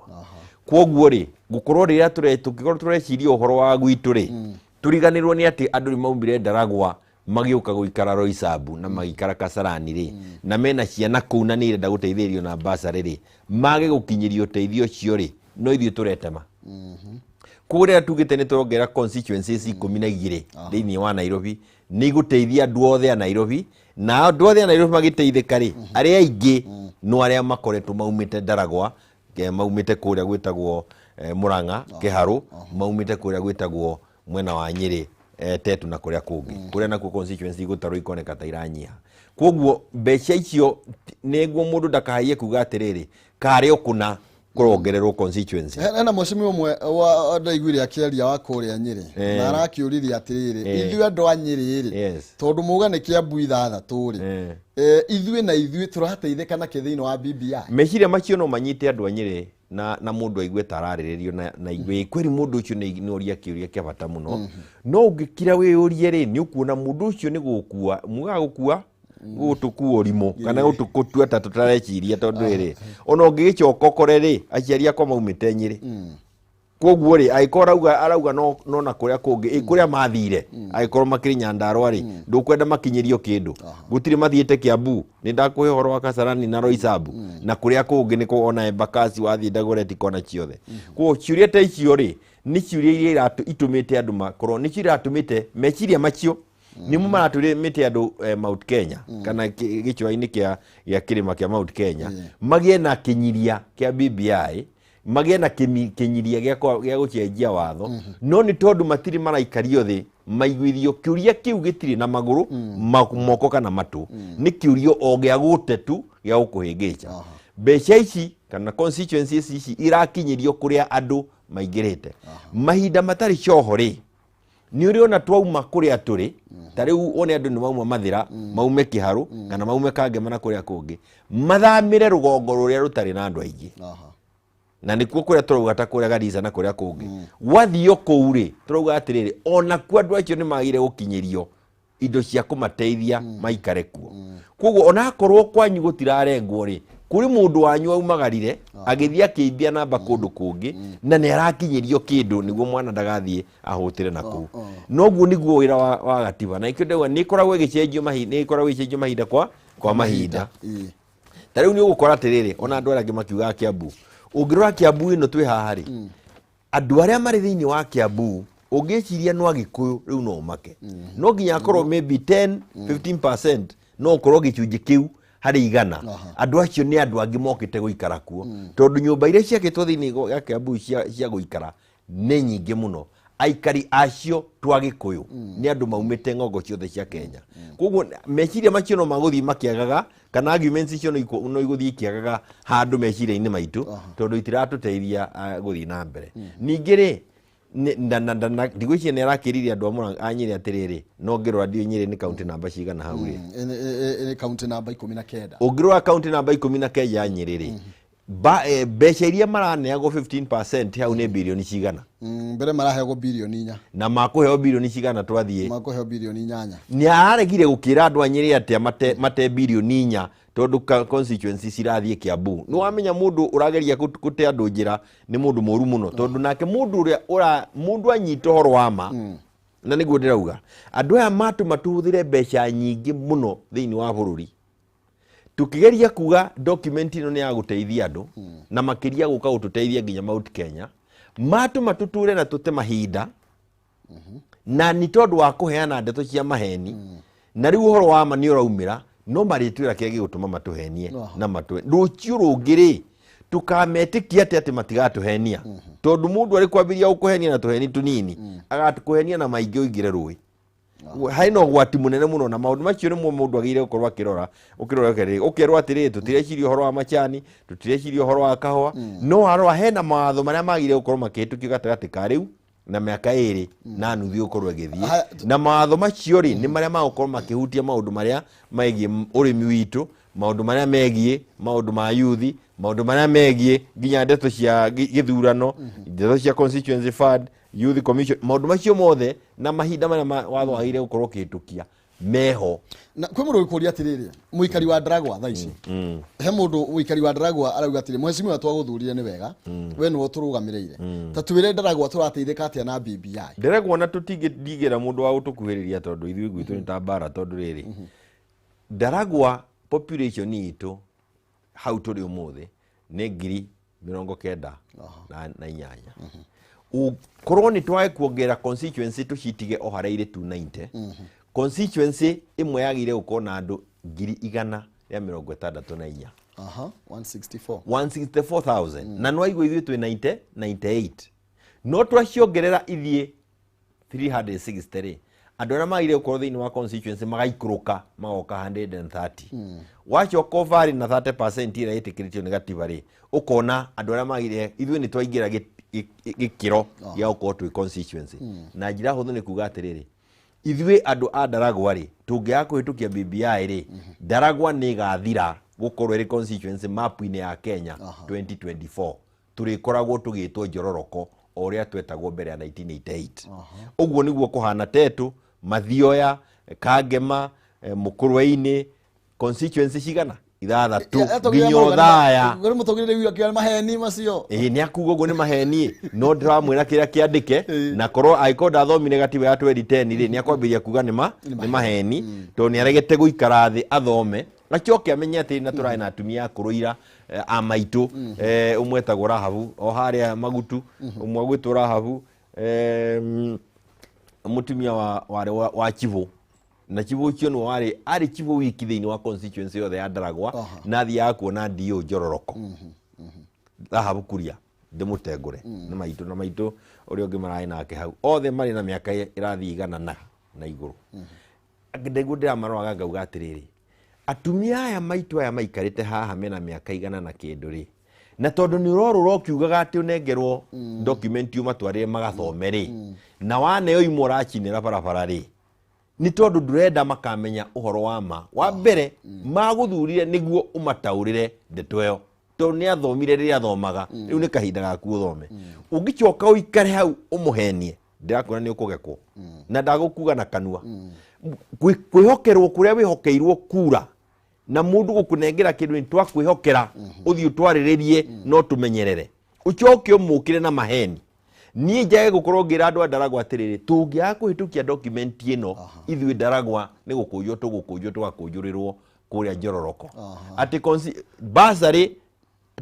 Kwoguo rĩ, gũkorwo rĩrĩa tũngĩkorwo tũreciria ũhoro wa gwitũ rĩ, tũriganĩrwo nĩ atĩ andũ nĩ maumire Ndaragwa magĩũka gũikara Roysambu na magĩikara Kasarani rĩ, na mena ciana kũu na nĩ irenda gũteithĩrĩrio na basarĩ rĩ, mage gũkinyĩrio ũteithio ũcio rĩ, no ithuĩ tũretema. Koguo rĩrĩa tugĩte nĩ tũrongerera constituencies 12 thĩinĩ wa Nairobi, nĩ igũteithia andũ othe a Nairobi, na andũ othe a Nairobi magĩteithĩka rĩ, arĩa aingĩ no arĩa makoretwo maumĩte Ndaragwa, maumĩte kũrĩa gwĩtagwo Murang'a, Kĩharũ, maumĩte kũrĩa gwĩtagwo mwena wa Nyĩrĩ, Tetu na kũrĩa kũngĩ, kũrĩa nakuo constituency igũtarwo ikoneka ta iranyiha. Koguo mbeca icio nĩguo mũndũ ndakahaiye kuga atĩrĩrĩ, karĩ o kũna kũrongererwo constituency. Hena mũcimi ũmwe wa ndaiguire akĩaria wa kũrĩa Nyĩrĩ na arakĩũririe atĩrĩrĩ, ithuĩ andũ a Nyĩrĩ rĩ, tondũ muga nĩ Kĩambu ithathatũ rĩ, ithuĩ na ithuĩ tũrateithĩka nakĩ thĩinĩ wa BBI? Meciria macio no manyite andũ a Nyĩrĩ na mũndũ aigue ta ararĩrĩrio na igue kweri mũndũ ũcio nĩ oria kĩũria kĩa bata mũno. No ũngĩkira wĩyũrie rĩ, nĩ ũkuona mũndũ ũcio nĩ gũkua mugaga gũkua gũtũkua ũrimũ kana gũtũkũtua ta tũtareciria, tondũ rĩrĩ, ona ũngĩgĩcoka ũkore rĩ, aciari akwa maumĩte Nyĩrĩ. Koguo rĩ, angĩkorwo arauga no na kũrĩa kũngĩ kũrĩa mathire, angĩkorwo makĩrĩ Nyandarua rĩ, ndũkwenda makinyĩrio kĩndũ? Gũtirĩ mathiĩte Kiambu. Nĩ ndakũhe ũhoro wa Kasarani na Roysambu na kũrĩa kũngĩ nĩkũ, ona Embakasi wathiĩ Dagoretti kona ciothe. Koguo ciũria ta icio rĩ, nĩ ciũria iria itũmĩte andũ makorwo nĩcio iratũmĩte meciria macio, nĩmo maratũmĩte andũ Mount Kenya kana gĩcũa-inĩ gĩa kĩrĩma kĩa Mount Kenya magĩe na kĩnyiria kĩa BBI, magĩe na kĩnyiria gĩa gũcenjia watho. No nĩ tondũ matirĩ maraikario thĩ maiguithio kĩũria kĩu gĩtirĩ na magũrũ, moko kana matũ, nĩ kĩũrio o gĩa gũtetu gĩa gũkũhĩngĩca. Mbeca ici kana constituencies ici irakinyĩrio kũrĩa andũ maingĩrĩte mahinda matarĩ coho rĩ, nĩ ũrĩ ona twauma kũrĩa tũrĩ. Ta rĩu one andũ nĩ mauma Mathĩra, maume Kĩharũ kana maume Kangema na kũrĩa kũngĩ, mathamĩre rũgongo rũrĩa rũtarĩ na andũ aingĩ, na nĩkuo kũrĩa tũrauga ta kũrĩa Garissa na kũrĩa kũngĩ. Wathio kũu rĩ, tũrauga atĩrĩrĩ, ona kuo andũ acio nĩ magĩrĩire gũkinyĩrio indo cia kũmateithia maikare kuo. Koguo ona akorwo kwanyu gũtirarengwo rĩ, kũrĩ mũndũ wanyu aumagarire agĩthiĩ akĩimbia namba kũndũ kũngĩ na nĩ arakinyĩrio kĩndũ nĩguo mwana ndagathiĩ ahũtĩre na kũu. Noguo nĩguo wĩra wa gatiba, na ikĩo ndauga nĩ ĩkoragwo ĩgĩcenjio mahinda, nĩ ĩkoragwo ĩgĩcenjio mahinda kwa mahinda. Ta rĩu nĩ ũgũkora atĩrĩrĩ, ona andũ arĩa angĩ makiugaga Kiambu, ũngĩrora Kiambu ĩno twĩ haha rĩ, andũ arĩa marĩ thĩinĩ wa Kiambu ũngĩciria no Agĩkũyũ rĩu no ũmake, no nginya akorwo maybe 10 15%, no ũkorwo gĩcunjĩ kĩu harĩ igana. Andũ acio nĩ andũ angĩ mokĩte gũikara kuo, tondũ nyũmba iria ciakĩtwo thĩinĩ ya Kiambu cia gũikara nĩ nyingĩ mũno. Aikari acio twa Gĩkũyũ nĩ andũ maumĩte ng'ongo ciothe cia Kenya. Koguo meciria macio no magũthiĩ makĩagaga, kana arguments icio no igũthiĩ ikĩagaga handũ meciria-inĩ maitũ, tondũ itiratũteithia gũthiĩ na mbere. Ningĩ rĩ, ndigwĩciria nĩ arakĩrire andũ a Murang'a a Nyĩrĩ atĩrĩrĩ, no ngĩrora ndiũĩ Nyĩrĩ nĩ kaunti namba cigana hau rĩ. Ĩ kaunti namba 19. Ũngĩrora kaunti namba 19 ya Nyĩrĩ rĩ, mbeca iria maraneagwo 15% hau nĩ birioni cigana? Mbere maraheagwo birioni 4. Na makũheo birioni cigana twathiĩ? Makũheo birioni 8. Nĩ araregire gũkĩra andũ a Nyĩrĩ atĩa mate birioni 4, tondũ constituency cirathiĩ Kiambu. Nĩ wamenya mũndũ ũrageria gũte andũ njĩra nĩ mũndũ mũru mũno, tondũ nake mũndũ ũrĩa mũndũ anyita ũhoro wa ma, na nĩguo ndĩrauga andũ aya matũma tũhũthĩre mbeca nyingĩ mũno thĩinĩ wa bũrũri, tukigeria kuga document ĩno nĩ ya gũteithia andũ, na makĩria gũka gũtũteithia nginya Mount Kenya, matũma tũtũre na tũte mahinda, na nĩ tondũ wa kũheana ndeto cia maheni, na rĩu ũhoro wa ma nĩ ũraumĩra, no marĩtwĩra kĩrĩa gĩgũtũma matũhenie na matũhe rũciũ rũngĩ rĩ, tũkametĩkia atĩ matigatũhenia, tondũ mũndũ arĩ kwambĩrĩria gũkũhenia na tũheni tũnini, agatũkũhenia na maingĩ ũingĩre rũĩ. Harĩ na ũgwati mũnene mũno, na maũndũ macio nĩmo mũndũ agĩrĩire gũkorwo akĩrora. Ũkĩrora ũkerwo atĩrĩrĩ, tũtireciria ũhoro wa macani, tũtireciria ũhoro wa kahũa, no warora hena mawatho marĩa magĩrĩire gũkorwo makĩhĩtũkio gatagatĩ ka rĩu na mĩaka 2 na nuthu gũkorwo ĩgĩthiĩ. Na mawatho macio rĩ, nĩ marĩa magũkorwo makĩhutia maũndũ marĩa megiĩ ũrĩmi witũ, maũndũ marĩa megiĩ maũndũ ma yuthi, maũndũ marĩa megiĩ nginya ndeto cia gĩthurano, ndeto cia constituency fund, youth commission, maũndũ macio mothe na mahinda marĩa watho wagĩrĩire gũkorwo ũkĩhĩtũkia meho. Na kwĩ mũndũ ũgĩkũria atĩrĩrĩ, mũikari wa Ndaragwa thaa ici, he mũndũ mũikari wa Ndaragwa arauga atĩrĩ, mheshimiwa twagũthurire nĩ wega, we nĩwe ũtũrũgamĩrĩire, ta twĩre Ndaragwa tũrateithĩka atĩa na BBI? Ndaragwa na tũtingĩndigĩra mũndũ wa gũtũkuhĩrĩria, tondũ ithuĩ gwitũ nĩ ta mbara, tondũ rĩrĩ, Ndaragwa population itũ hau tũrĩ ũmũthĩ nĩ 98,000. Korwo nĩ twage kuongerera constituency tũcitige o harĩa irĩ 290, constituency ĩmwe yagĩrĩire gũkorwo na andũ 164,000. 164. 164,000. Na no aigua ithuĩ twĩ 90, 98, no twaciongerera ithiĩ 360 rĩ, andũ arĩa magĩrĩire gũkorwo thĩinĩ wa constituency magaikũrũka magoka 130. Wacoka ũbarĩ na 30% ĩrĩa ĩtĩkĩrĩtio nĩ gatiba rĩ, ũkona andũ arĩa magĩrĩire, ithuĩ nĩ twaingĩra gĩkĩro gĩa gũkorwo twĩ constituency. Na njĩra hũthũ nĩ kuga atĩrĩrĩ, ithuĩ andũ a Ndaragwa rĩ, tũngĩaga kũhĩtũkia BBI rĩ, Ndaragwa nĩ ĩgathira gũkorwo ĩrĩ constituency map-inĩ ya Kenya 2024. Tũrĩkoragwo tũgĩtwo Njororoko o ũrĩa twetagwo mbere ya 1988. Ũguo nĩguo kũhana Tetu, Mathioya, Kangema, Mũkũrwe-inĩ, constituency cigana 6 nginya Othaya. Ngori mũtongoria rĩu akiuga maheni macio. Ĩĩ, nĩ akuga ũguo nĩ maheni, no ndĩramwĩra kĩrĩa kĩandĩke, na korwo angĩkorwo ndathomire gatiba ya 2010 rĩ, nĩ akwambĩrĩria kuga nĩ maheni, tondũ nĩ aregete gũikara thĩ athome acoke amenye atĩ na tũrarĩ na atumia akũrũ ira, a maitũ, ũmwe etagwo Rahabu o harĩa Magutu, ũmwe agwĩtwo Rahabu, mũtumia warĩ wa chibũ, na chibũ ũcio nĩwe arĩ chibũ wiki thĩinĩ wa constituency yothe ya Ndaragwa, na athiaga kuona DO Njororoko. Rahabu Kuria ndĩmũtengũre nĩ maitũ, na maitũ ũrĩa ũngĩ mararĩ nake hau, othe marĩ na mĩaka ĩrathiĩ igana na igũrũ. Nĩguo ndĩramaroraga ngauga atĩrĩrĩ, atumia aya maitũ aya maikarĩte haha mena mĩaka igana na kĩndũ rĩ, na tondũ nĩ ũrorũra ũkiugaga atĩ ũnengerwo document ũmatwarĩre magathome rĩ, na waneo imwe ũracinĩra barabara rĩ, nĩ tondũ ndũrenda makamenya ũhoro wa ma. Wa mbere, magũthurire nĩguo ũmataũrĩre ndeto ĩyo, tondũ nĩ athomire rĩrĩa athomaga, rĩu nĩ kahinda gaku ũthome. Ũngĩcoka ũikare hau ũmũhenie, ndĩrakwĩra nĩ ũkũgekwo, na ndagũkuga na kanua. Kwĩhokerwo kũrĩa wĩhokeirwo kura, na mũndũ gũkũnengera kĩndũ nĩ twakwĩhokera, ũthiĩ ũtwarĩrĩrie, no tũmenyerere, ũcoke ũmũkĩre na maheni. Niĩ njage gũkorwo ngĩra andũ a Ndaragwa atĩrĩrĩ, tũngĩaga kũhĩtũkia document ĩno, ithuĩ Ndaragwa nĩ gũkũnjwo tũgũkũnjwo, tũgakũnjũrĩrwo kũrĩa Njororoko. Atĩ bursary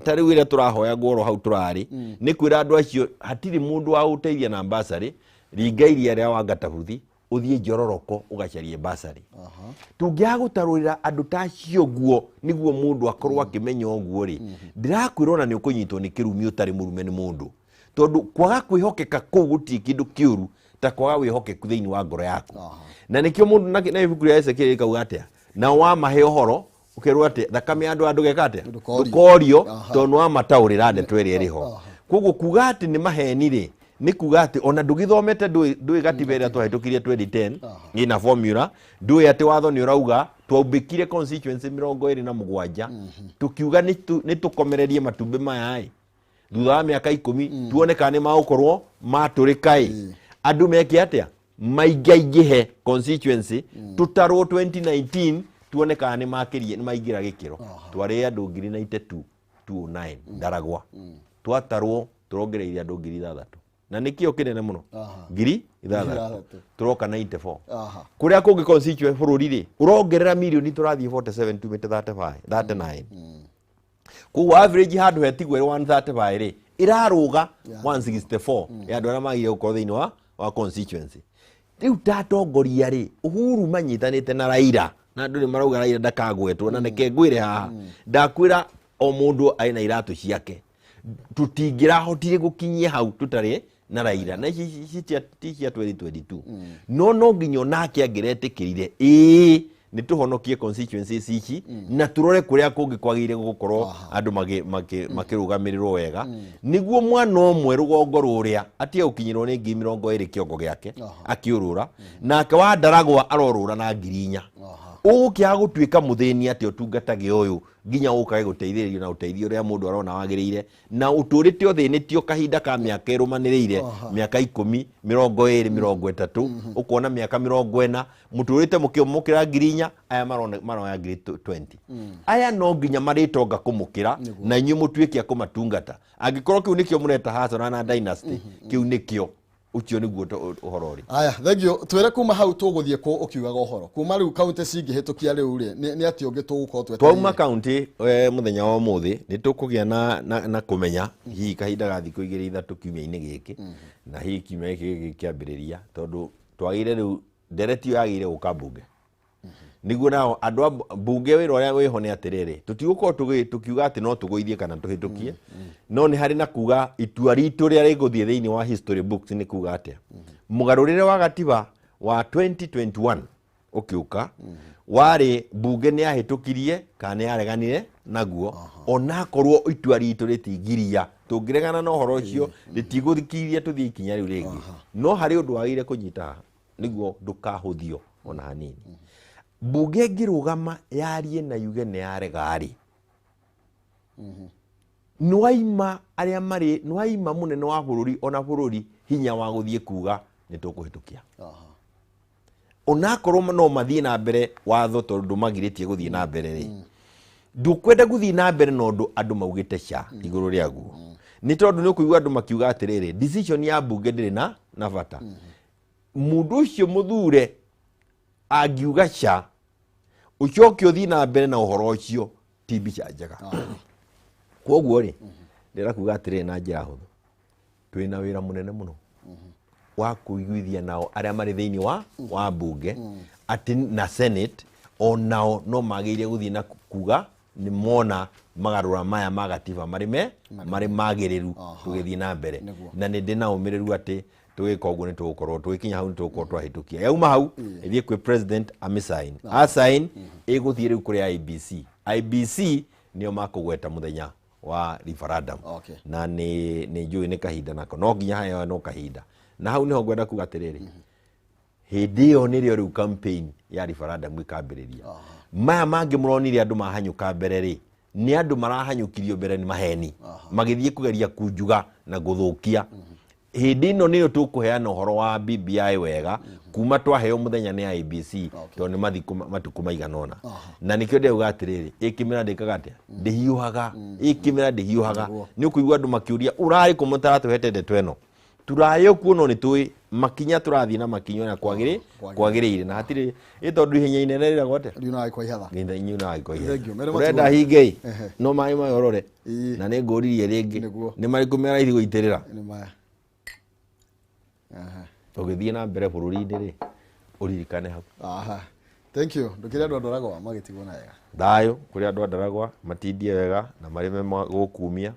ta rĩu ĩrĩa tũrahoya ngoro hau tũrarĩ, nĩ kwĩra andũ acio hatirĩ mũndũ wa gũteithia na bursary, ringa iria rĩa Wangatabuthi ũthiĩ Njororoko ũgacarie bursary. Tũngĩaga gũtarũrĩra andũ ta acio ũguo nĩguo mũndũ akorwo akĩmenya ũguo rĩ, ndĩrakwĩra ona nĩ ũkũnyitwo nĩ kĩrumi ũtarĩ mũrume nĩ mũndũ. Tondũ kwaga kwĩhokeka kũu gũtirĩ kĩndũ kĩũru ta kwaga wĩhokeku thĩinĩ wa ngoro yaku. Na nĩkĩo mũndũ na ibuku rĩa Ezekiel rĩkauga atĩa, nao wamahe ũhoro ũkerwo atĩ thakame ya andũ aya ndũgeka atĩa, Ndũkorio. ndũkorio, tondũ nĩwamataũrĩra ndeto ĩrĩa ĩrĩ ho. Koguo kuga atĩ nĩ maheni rĩ, nĩ kuga atĩ ona ndũgĩthomete, ndũĩ gatiba ĩrĩa twahĩtũkirie 2010 ĩna formula, ndũĩ atĩ watho nĩ ũrauga twaumbĩkire constituency 27, tũkiuga nĩ tũkomererie matumbĩ maya ĩ thutha wa mĩaka 10 tuone kana nĩ magũkorwo matũrĩka ĩ, andũ meke atĩa, maingaingĩhe constituency, tũtarwo 2019 tuone kana nĩ makĩrie, nĩ maingĩra gĩkĩro. Twarĩ andũ ngiri 92 209 Ndaragwa, twatarwo tũrongereire andũ 6,000, na nĩkĩo kĩnene mũno, 6,000, tũroka 94. Kũrĩa kũngĩ constituency bũrũri rĩ, ũrongerera mirioni, tũrathiĩ 47 tumĩte 35 39. Koguo average handũ hetigwo ĩrĩ 135 rĩ, ĩrarũga 164 ya andũ arĩa magire gũkorwo thĩinĩ wa constituency. Rĩu ta atongoria rĩ, Uhuru manyitanĩte na Raila, na andũ nĩ marauga Raila ndakagwetwo, na neke ngwĩre haha, ndakwĩra o mũndũ arĩ na iratũ ciake, tũtingĩrahotire gũkinyia hau tũtarĩ na Raila, na ici ti cia 2022, no nginya onake angĩretĩkĩrire ĩĩ nĩ tũhonokie constituencies ici na tũrore kũrĩa kũngĩ kwagĩrĩire gũkorwo andũ makĩrũgamĩrĩrwo wega, nĩguo mwana ũmwe rũgongo rũrĩa atige gũkinyĩrwo nĩ 20,000 kĩongo gĩake akĩũrũra, nake wa Ndaragwa arorũra na 4,000. Ũgũkĩaga gũtuĩka mũthĩni atĩ ũtungatage ũyũ nginya ũkage gũteithĩrĩrio na ũteithio ũrĩa mũndũ arona wagĩrĩire, na ũtũrĩte ũthĩnĩtio kahinda ka mĩaka ĩrũmanĩrĩire, mĩaka 10, 20, 30, ũkona mĩaka 40 mũtũrĩte mũkĩmũkĩra 4,000, aya maroya 20,000. Aya no nginya marĩtonga kũmũkĩra na inyuĩ mũtuĩke a kũmatungata. Angĩkorwo kĩu nĩkĩo mũreta hasara na dynasty, kĩu nĩkĩo, ũcio nĩguo ũhoro ũrĩ. Aya, thank you. Twĩre kuma hau tũgũthiĩ kũ ũkiugaga ũhoro kuma rĩu kaunti cingĩhĩtũkia rĩu rĩ, nĩ atĩ ũngĩ tũgũkorwo twetereire? Twauma kaunti mũthenya wa ũmũthĩ nĩ tũkũgĩa na kũmenya hihi kahinda ga thikũ igĩrĩ ithatũ kiumia-inĩ gĩkĩ, na hihi kiumia gĩkĩ gĩkĩambĩrĩria, tondũ twagĩrĩire rĩu ndereti ĩyo yagĩrĩire gũka mbunge, nĩguo nao andũ a mbunge wĩra ũrĩa wĩho nĩ atĩrĩrĩ, tũtigũkorwo tũkiuga atĩ no tũgũithie kana tũhĩtũkie, no nĩ harĩ na kuga itua ritũ rĩrĩa rĩgũthiĩ thĩinĩ wa history books nĩ kuga atĩa, mũgarũrĩre wa gatiba wa 2021 ũkĩũka warĩ mbunge nĩ yahĩtũkirie kana nĩ yareganire naguo, onakorwo itua ritũ rĩtingiria tũngĩregana na ũhoro ũcio, rĩtigũthikiria tũthiĩ ikinya rĩu rĩngĩ. No harĩ ũndũ wagĩrĩire kũnyita haha nĩguo ndũkahũthio ona hanini. Mbunge ĩngĩrũgama yarie na yuge nĩ yarega rĩ, nĩwaima arĩa marĩ, nĩwaima mũnene wa bũrũri ona bũrũri hinya wa gũthiĩ kuga nĩ tũkũhĩtũkia, onakorwo no mathiĩ na mbere watho tondũ ndũmagirĩtie gũthiĩ na mbere rĩ, ndũkwenda gũthiĩ na mbere na ũndũ andũ maugĩte ca igũrũ rĩaguo, nĩ tondũ nĩ ũkũigua andũ makiuga atĩrĩrĩ, decision ya mbunge ndĩrĩ na bata. Mũndũ ũcio mũthure angiuga ca, ũcoke ũthiĩ na mbere na ũhoro ũcio, ti mbica njega. Koguo rĩ, ndĩrenda kuga atĩrĩrĩ na njĩra hũthũ, twĩna wĩra mũnene mũno wa kũiguithia nao arĩa marĩ thĩinĩ wa mbunge atĩ na senate onao no magĩrĩire gũthiĩ na kuga nĩ mona magarũra maya ma gatiba marĩ me marĩ magĩrĩru tũgĩthiĩ na mbere. Na nĩ ndĩ na ũmĩrĩru atĩ tũgĩka ũguo nĩ tũgũkorwo tũgĩkinya hau, nĩ tũgũkorwo twahĩtũkia. Yauma hau ĩthiĩ kwĩ president amĩsign, asign ĩgũthiĩ rĩu kũrĩ IEBC. IEBC nĩo makũgweta mũthenya wa referendum. Na nĩ njũĩ nĩ kahinda nako no nginya heo no kahinda, na hau nĩho ngwenda kuga atĩrĩrĩ, hĩndĩ ĩyo nĩrĩo rĩu campaign ya referendum ĩkambĩrĩria. Maya mangĩ mũronire andũ mahanyũka mbere rĩ, nĩ andũ marahanyũkirio mbere nĩ maheni magĩthiĩ kũgeria kunjuga na gũthũkia. Hĩndĩ ĩno nĩyo tũkũheana ũhoro wa BBI wega kuma twaheo mũthenya nĩ IEBC, tondũ nĩ mathikũ matukũ maigana ũna. Na nĩkĩo ndĩrauga atĩrĩrĩ, ĩkĩmera ndĩkaga atĩa, ndĩhiũhaga, ĩkĩmera ndĩhiũhaga. Nĩ ũkũigua andũ makĩũria ũrarĩ kũ mũtaratũhete ndeto ĩno, tũrarĩ o kuo, no nĩ tũĩ makinya tũrathiĩ na makinya ũrĩa kwagĩrĩire, na hatirĩ ĩ tondũ ihenya inene rĩragwo atĩa, Riunaga kwa ihatha. Nginya inyunaga kwa ihatha. Thank you. Mere Ũrenda matuo. hingei no maĩ maya ũrore. Na nĩ ngũririe rĩngĩ, nĩ marĩkũ me raithi gũitĩrĩra? Nĩ maya. Ũgĩthiĩ na mbere bũrũri-inĩ rĩ, ũririkane hau. Aha. Thank you. Ndũkĩre andũ a Ndaragwa magĩtigwo na wega. Thayũ kũrĩ andũ a Ndaragwa, matindie wega na marĩme gũkumia.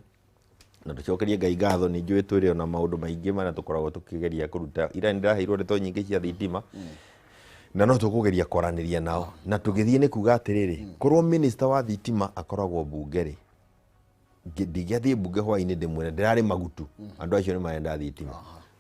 Na tũcokerie Ngai ngatho. Nĩ njũĩ twĩrĩ ona maũndũ maingĩ marĩa tũkoragwo tũkĩgeria kũruta. Ira nĩ ndĩraheirwo ndeto nyingĩ cia thitima, na no tũkũgeria kwaranĩria nao na tũgĩthiĩ. Nĩ kuga atĩrĩrĩ, korwo minister wa thitima akoragwo mbunge rĩ, ndingĩathiĩ mbunge hwainĩ ndĩmwĩre ndĩrarĩ magutu. Andũ acio nĩ marenda thitima,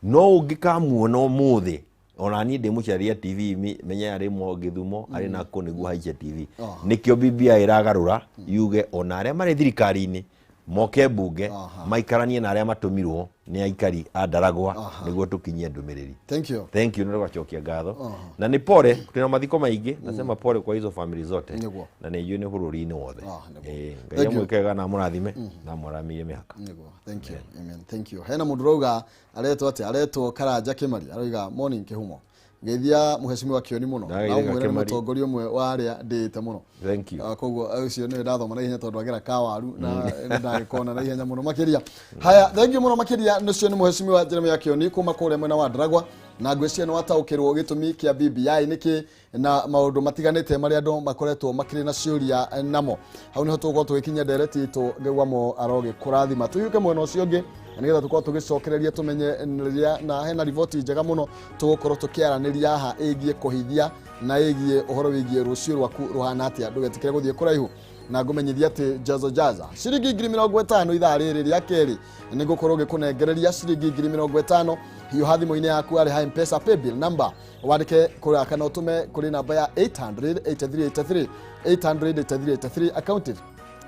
no ũngĩkamuona ũmũthĩ ona niĩ ndĩmũcaria TV, menye arĩ mo Gĩthumo, arĩ nako nĩguo haice TV. Nĩkĩo BBI ĩragarũra yuge ona arĩa marĩ thirikari-inĩ moke mbunge, maikaranie na arĩa matũmirwo nĩ aikari a Ndaragwa nĩguo tũkinyie ndũmĩrĩri. Thank you. Thank you. Nĩ tũgacokia ngatho na nĩ pole, twĩna mathiko maingĩ. Nasema pole kwa hizo family zote. Na nĩ njũĩ nĩ bũrũri-inĩ wothe. Ngai Thank you. amwĩkega na amũrathime na amwaramĩire mĩhaka. Nĩguo. Thank you. Amen. Thank you. Hena mũndũ ũrauga aretwo atĩa? Aretwo Karanja Kĩmari. Arauga, "Morning Kĩhumo, ngeithia mũhecimiwa Kĩoni mũno na Ndagĩrĩka ũmwĩre nĩ Kĩmari. mũtongoria ũmwe wa arĩa ndĩĩte mũno." Thank you. Koguo ũcio nĩwe ndathoma na ihenya tondũ agera kawaru na ndagĩkona na ihenya mũno makĩria. Haya, thank you mũno makĩria. Nĩcio nĩ mũhecimiwa Jeremiah Kĩoni kuma kũrĩa mwena wa Ndaragwa, na ngwĩciria nĩ wataũkĩrwo gĩtũmi kĩa BBI nĩkĩ na maũndũ matiganĩte marĩa andũ makoretwo makĩrĩ na ciũria namo. Hau nĩho tũgũkorwo tũgĩkinyia ndereti itũ. Ngĩguamo arogĩkũrathima. Tũhiũke mwena ũcio ũngĩ na nĩgetha tũkorwo tũgĩcokereria tũmenye rĩrĩa na hena riboti njega mũno tũgũkorwo tũkĩaranĩria haha ĩgiĩ kũhithia na ĩgiĩ ũhoro wĩgiĩ rũciũ rwaku rũhana atĩa. Ndũgetĩkĩre gũthiĩ kũraihu, na ngũmenyithia atĩ jazo jaza ciringi 50,000 ithaa rĩrĩ rĩa kerĩ nĩ ngũkorwo ngĩkũnengereria ciringi 50,000. Hiũha thimũ-inĩ yaku arĩ ha Mpesa paybill number, wandĩke kũrĩa kana ũtũme kũrĩ namba ya 800 8383, 800 8383.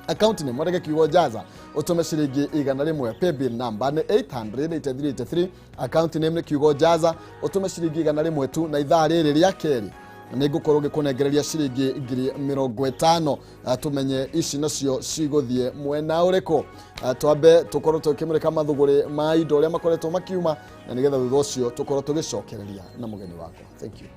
Account name wandĩke kiugo jaza, ũtũme ciringi 100. Paybill number nĩ 800 8383, account name nĩ kiugo jaza, ũtũme ciringi 100 tu, na ithaa rĩrĩ rĩa kerĩ nĩ ngũkorwo ngĩkũnengereria ciringi 50,000. Tũmenye ici nacio cigũthiĩ mwena ũrĩkũ. Twambe tũkorwo tũkĩmũrĩka mathũgũrĩ ma indo ũrĩa makoretwo makiuma, na nĩgetha thutha ũcio tũkorwo tũgĩcokereria na mũgeni wakwa. Thank you.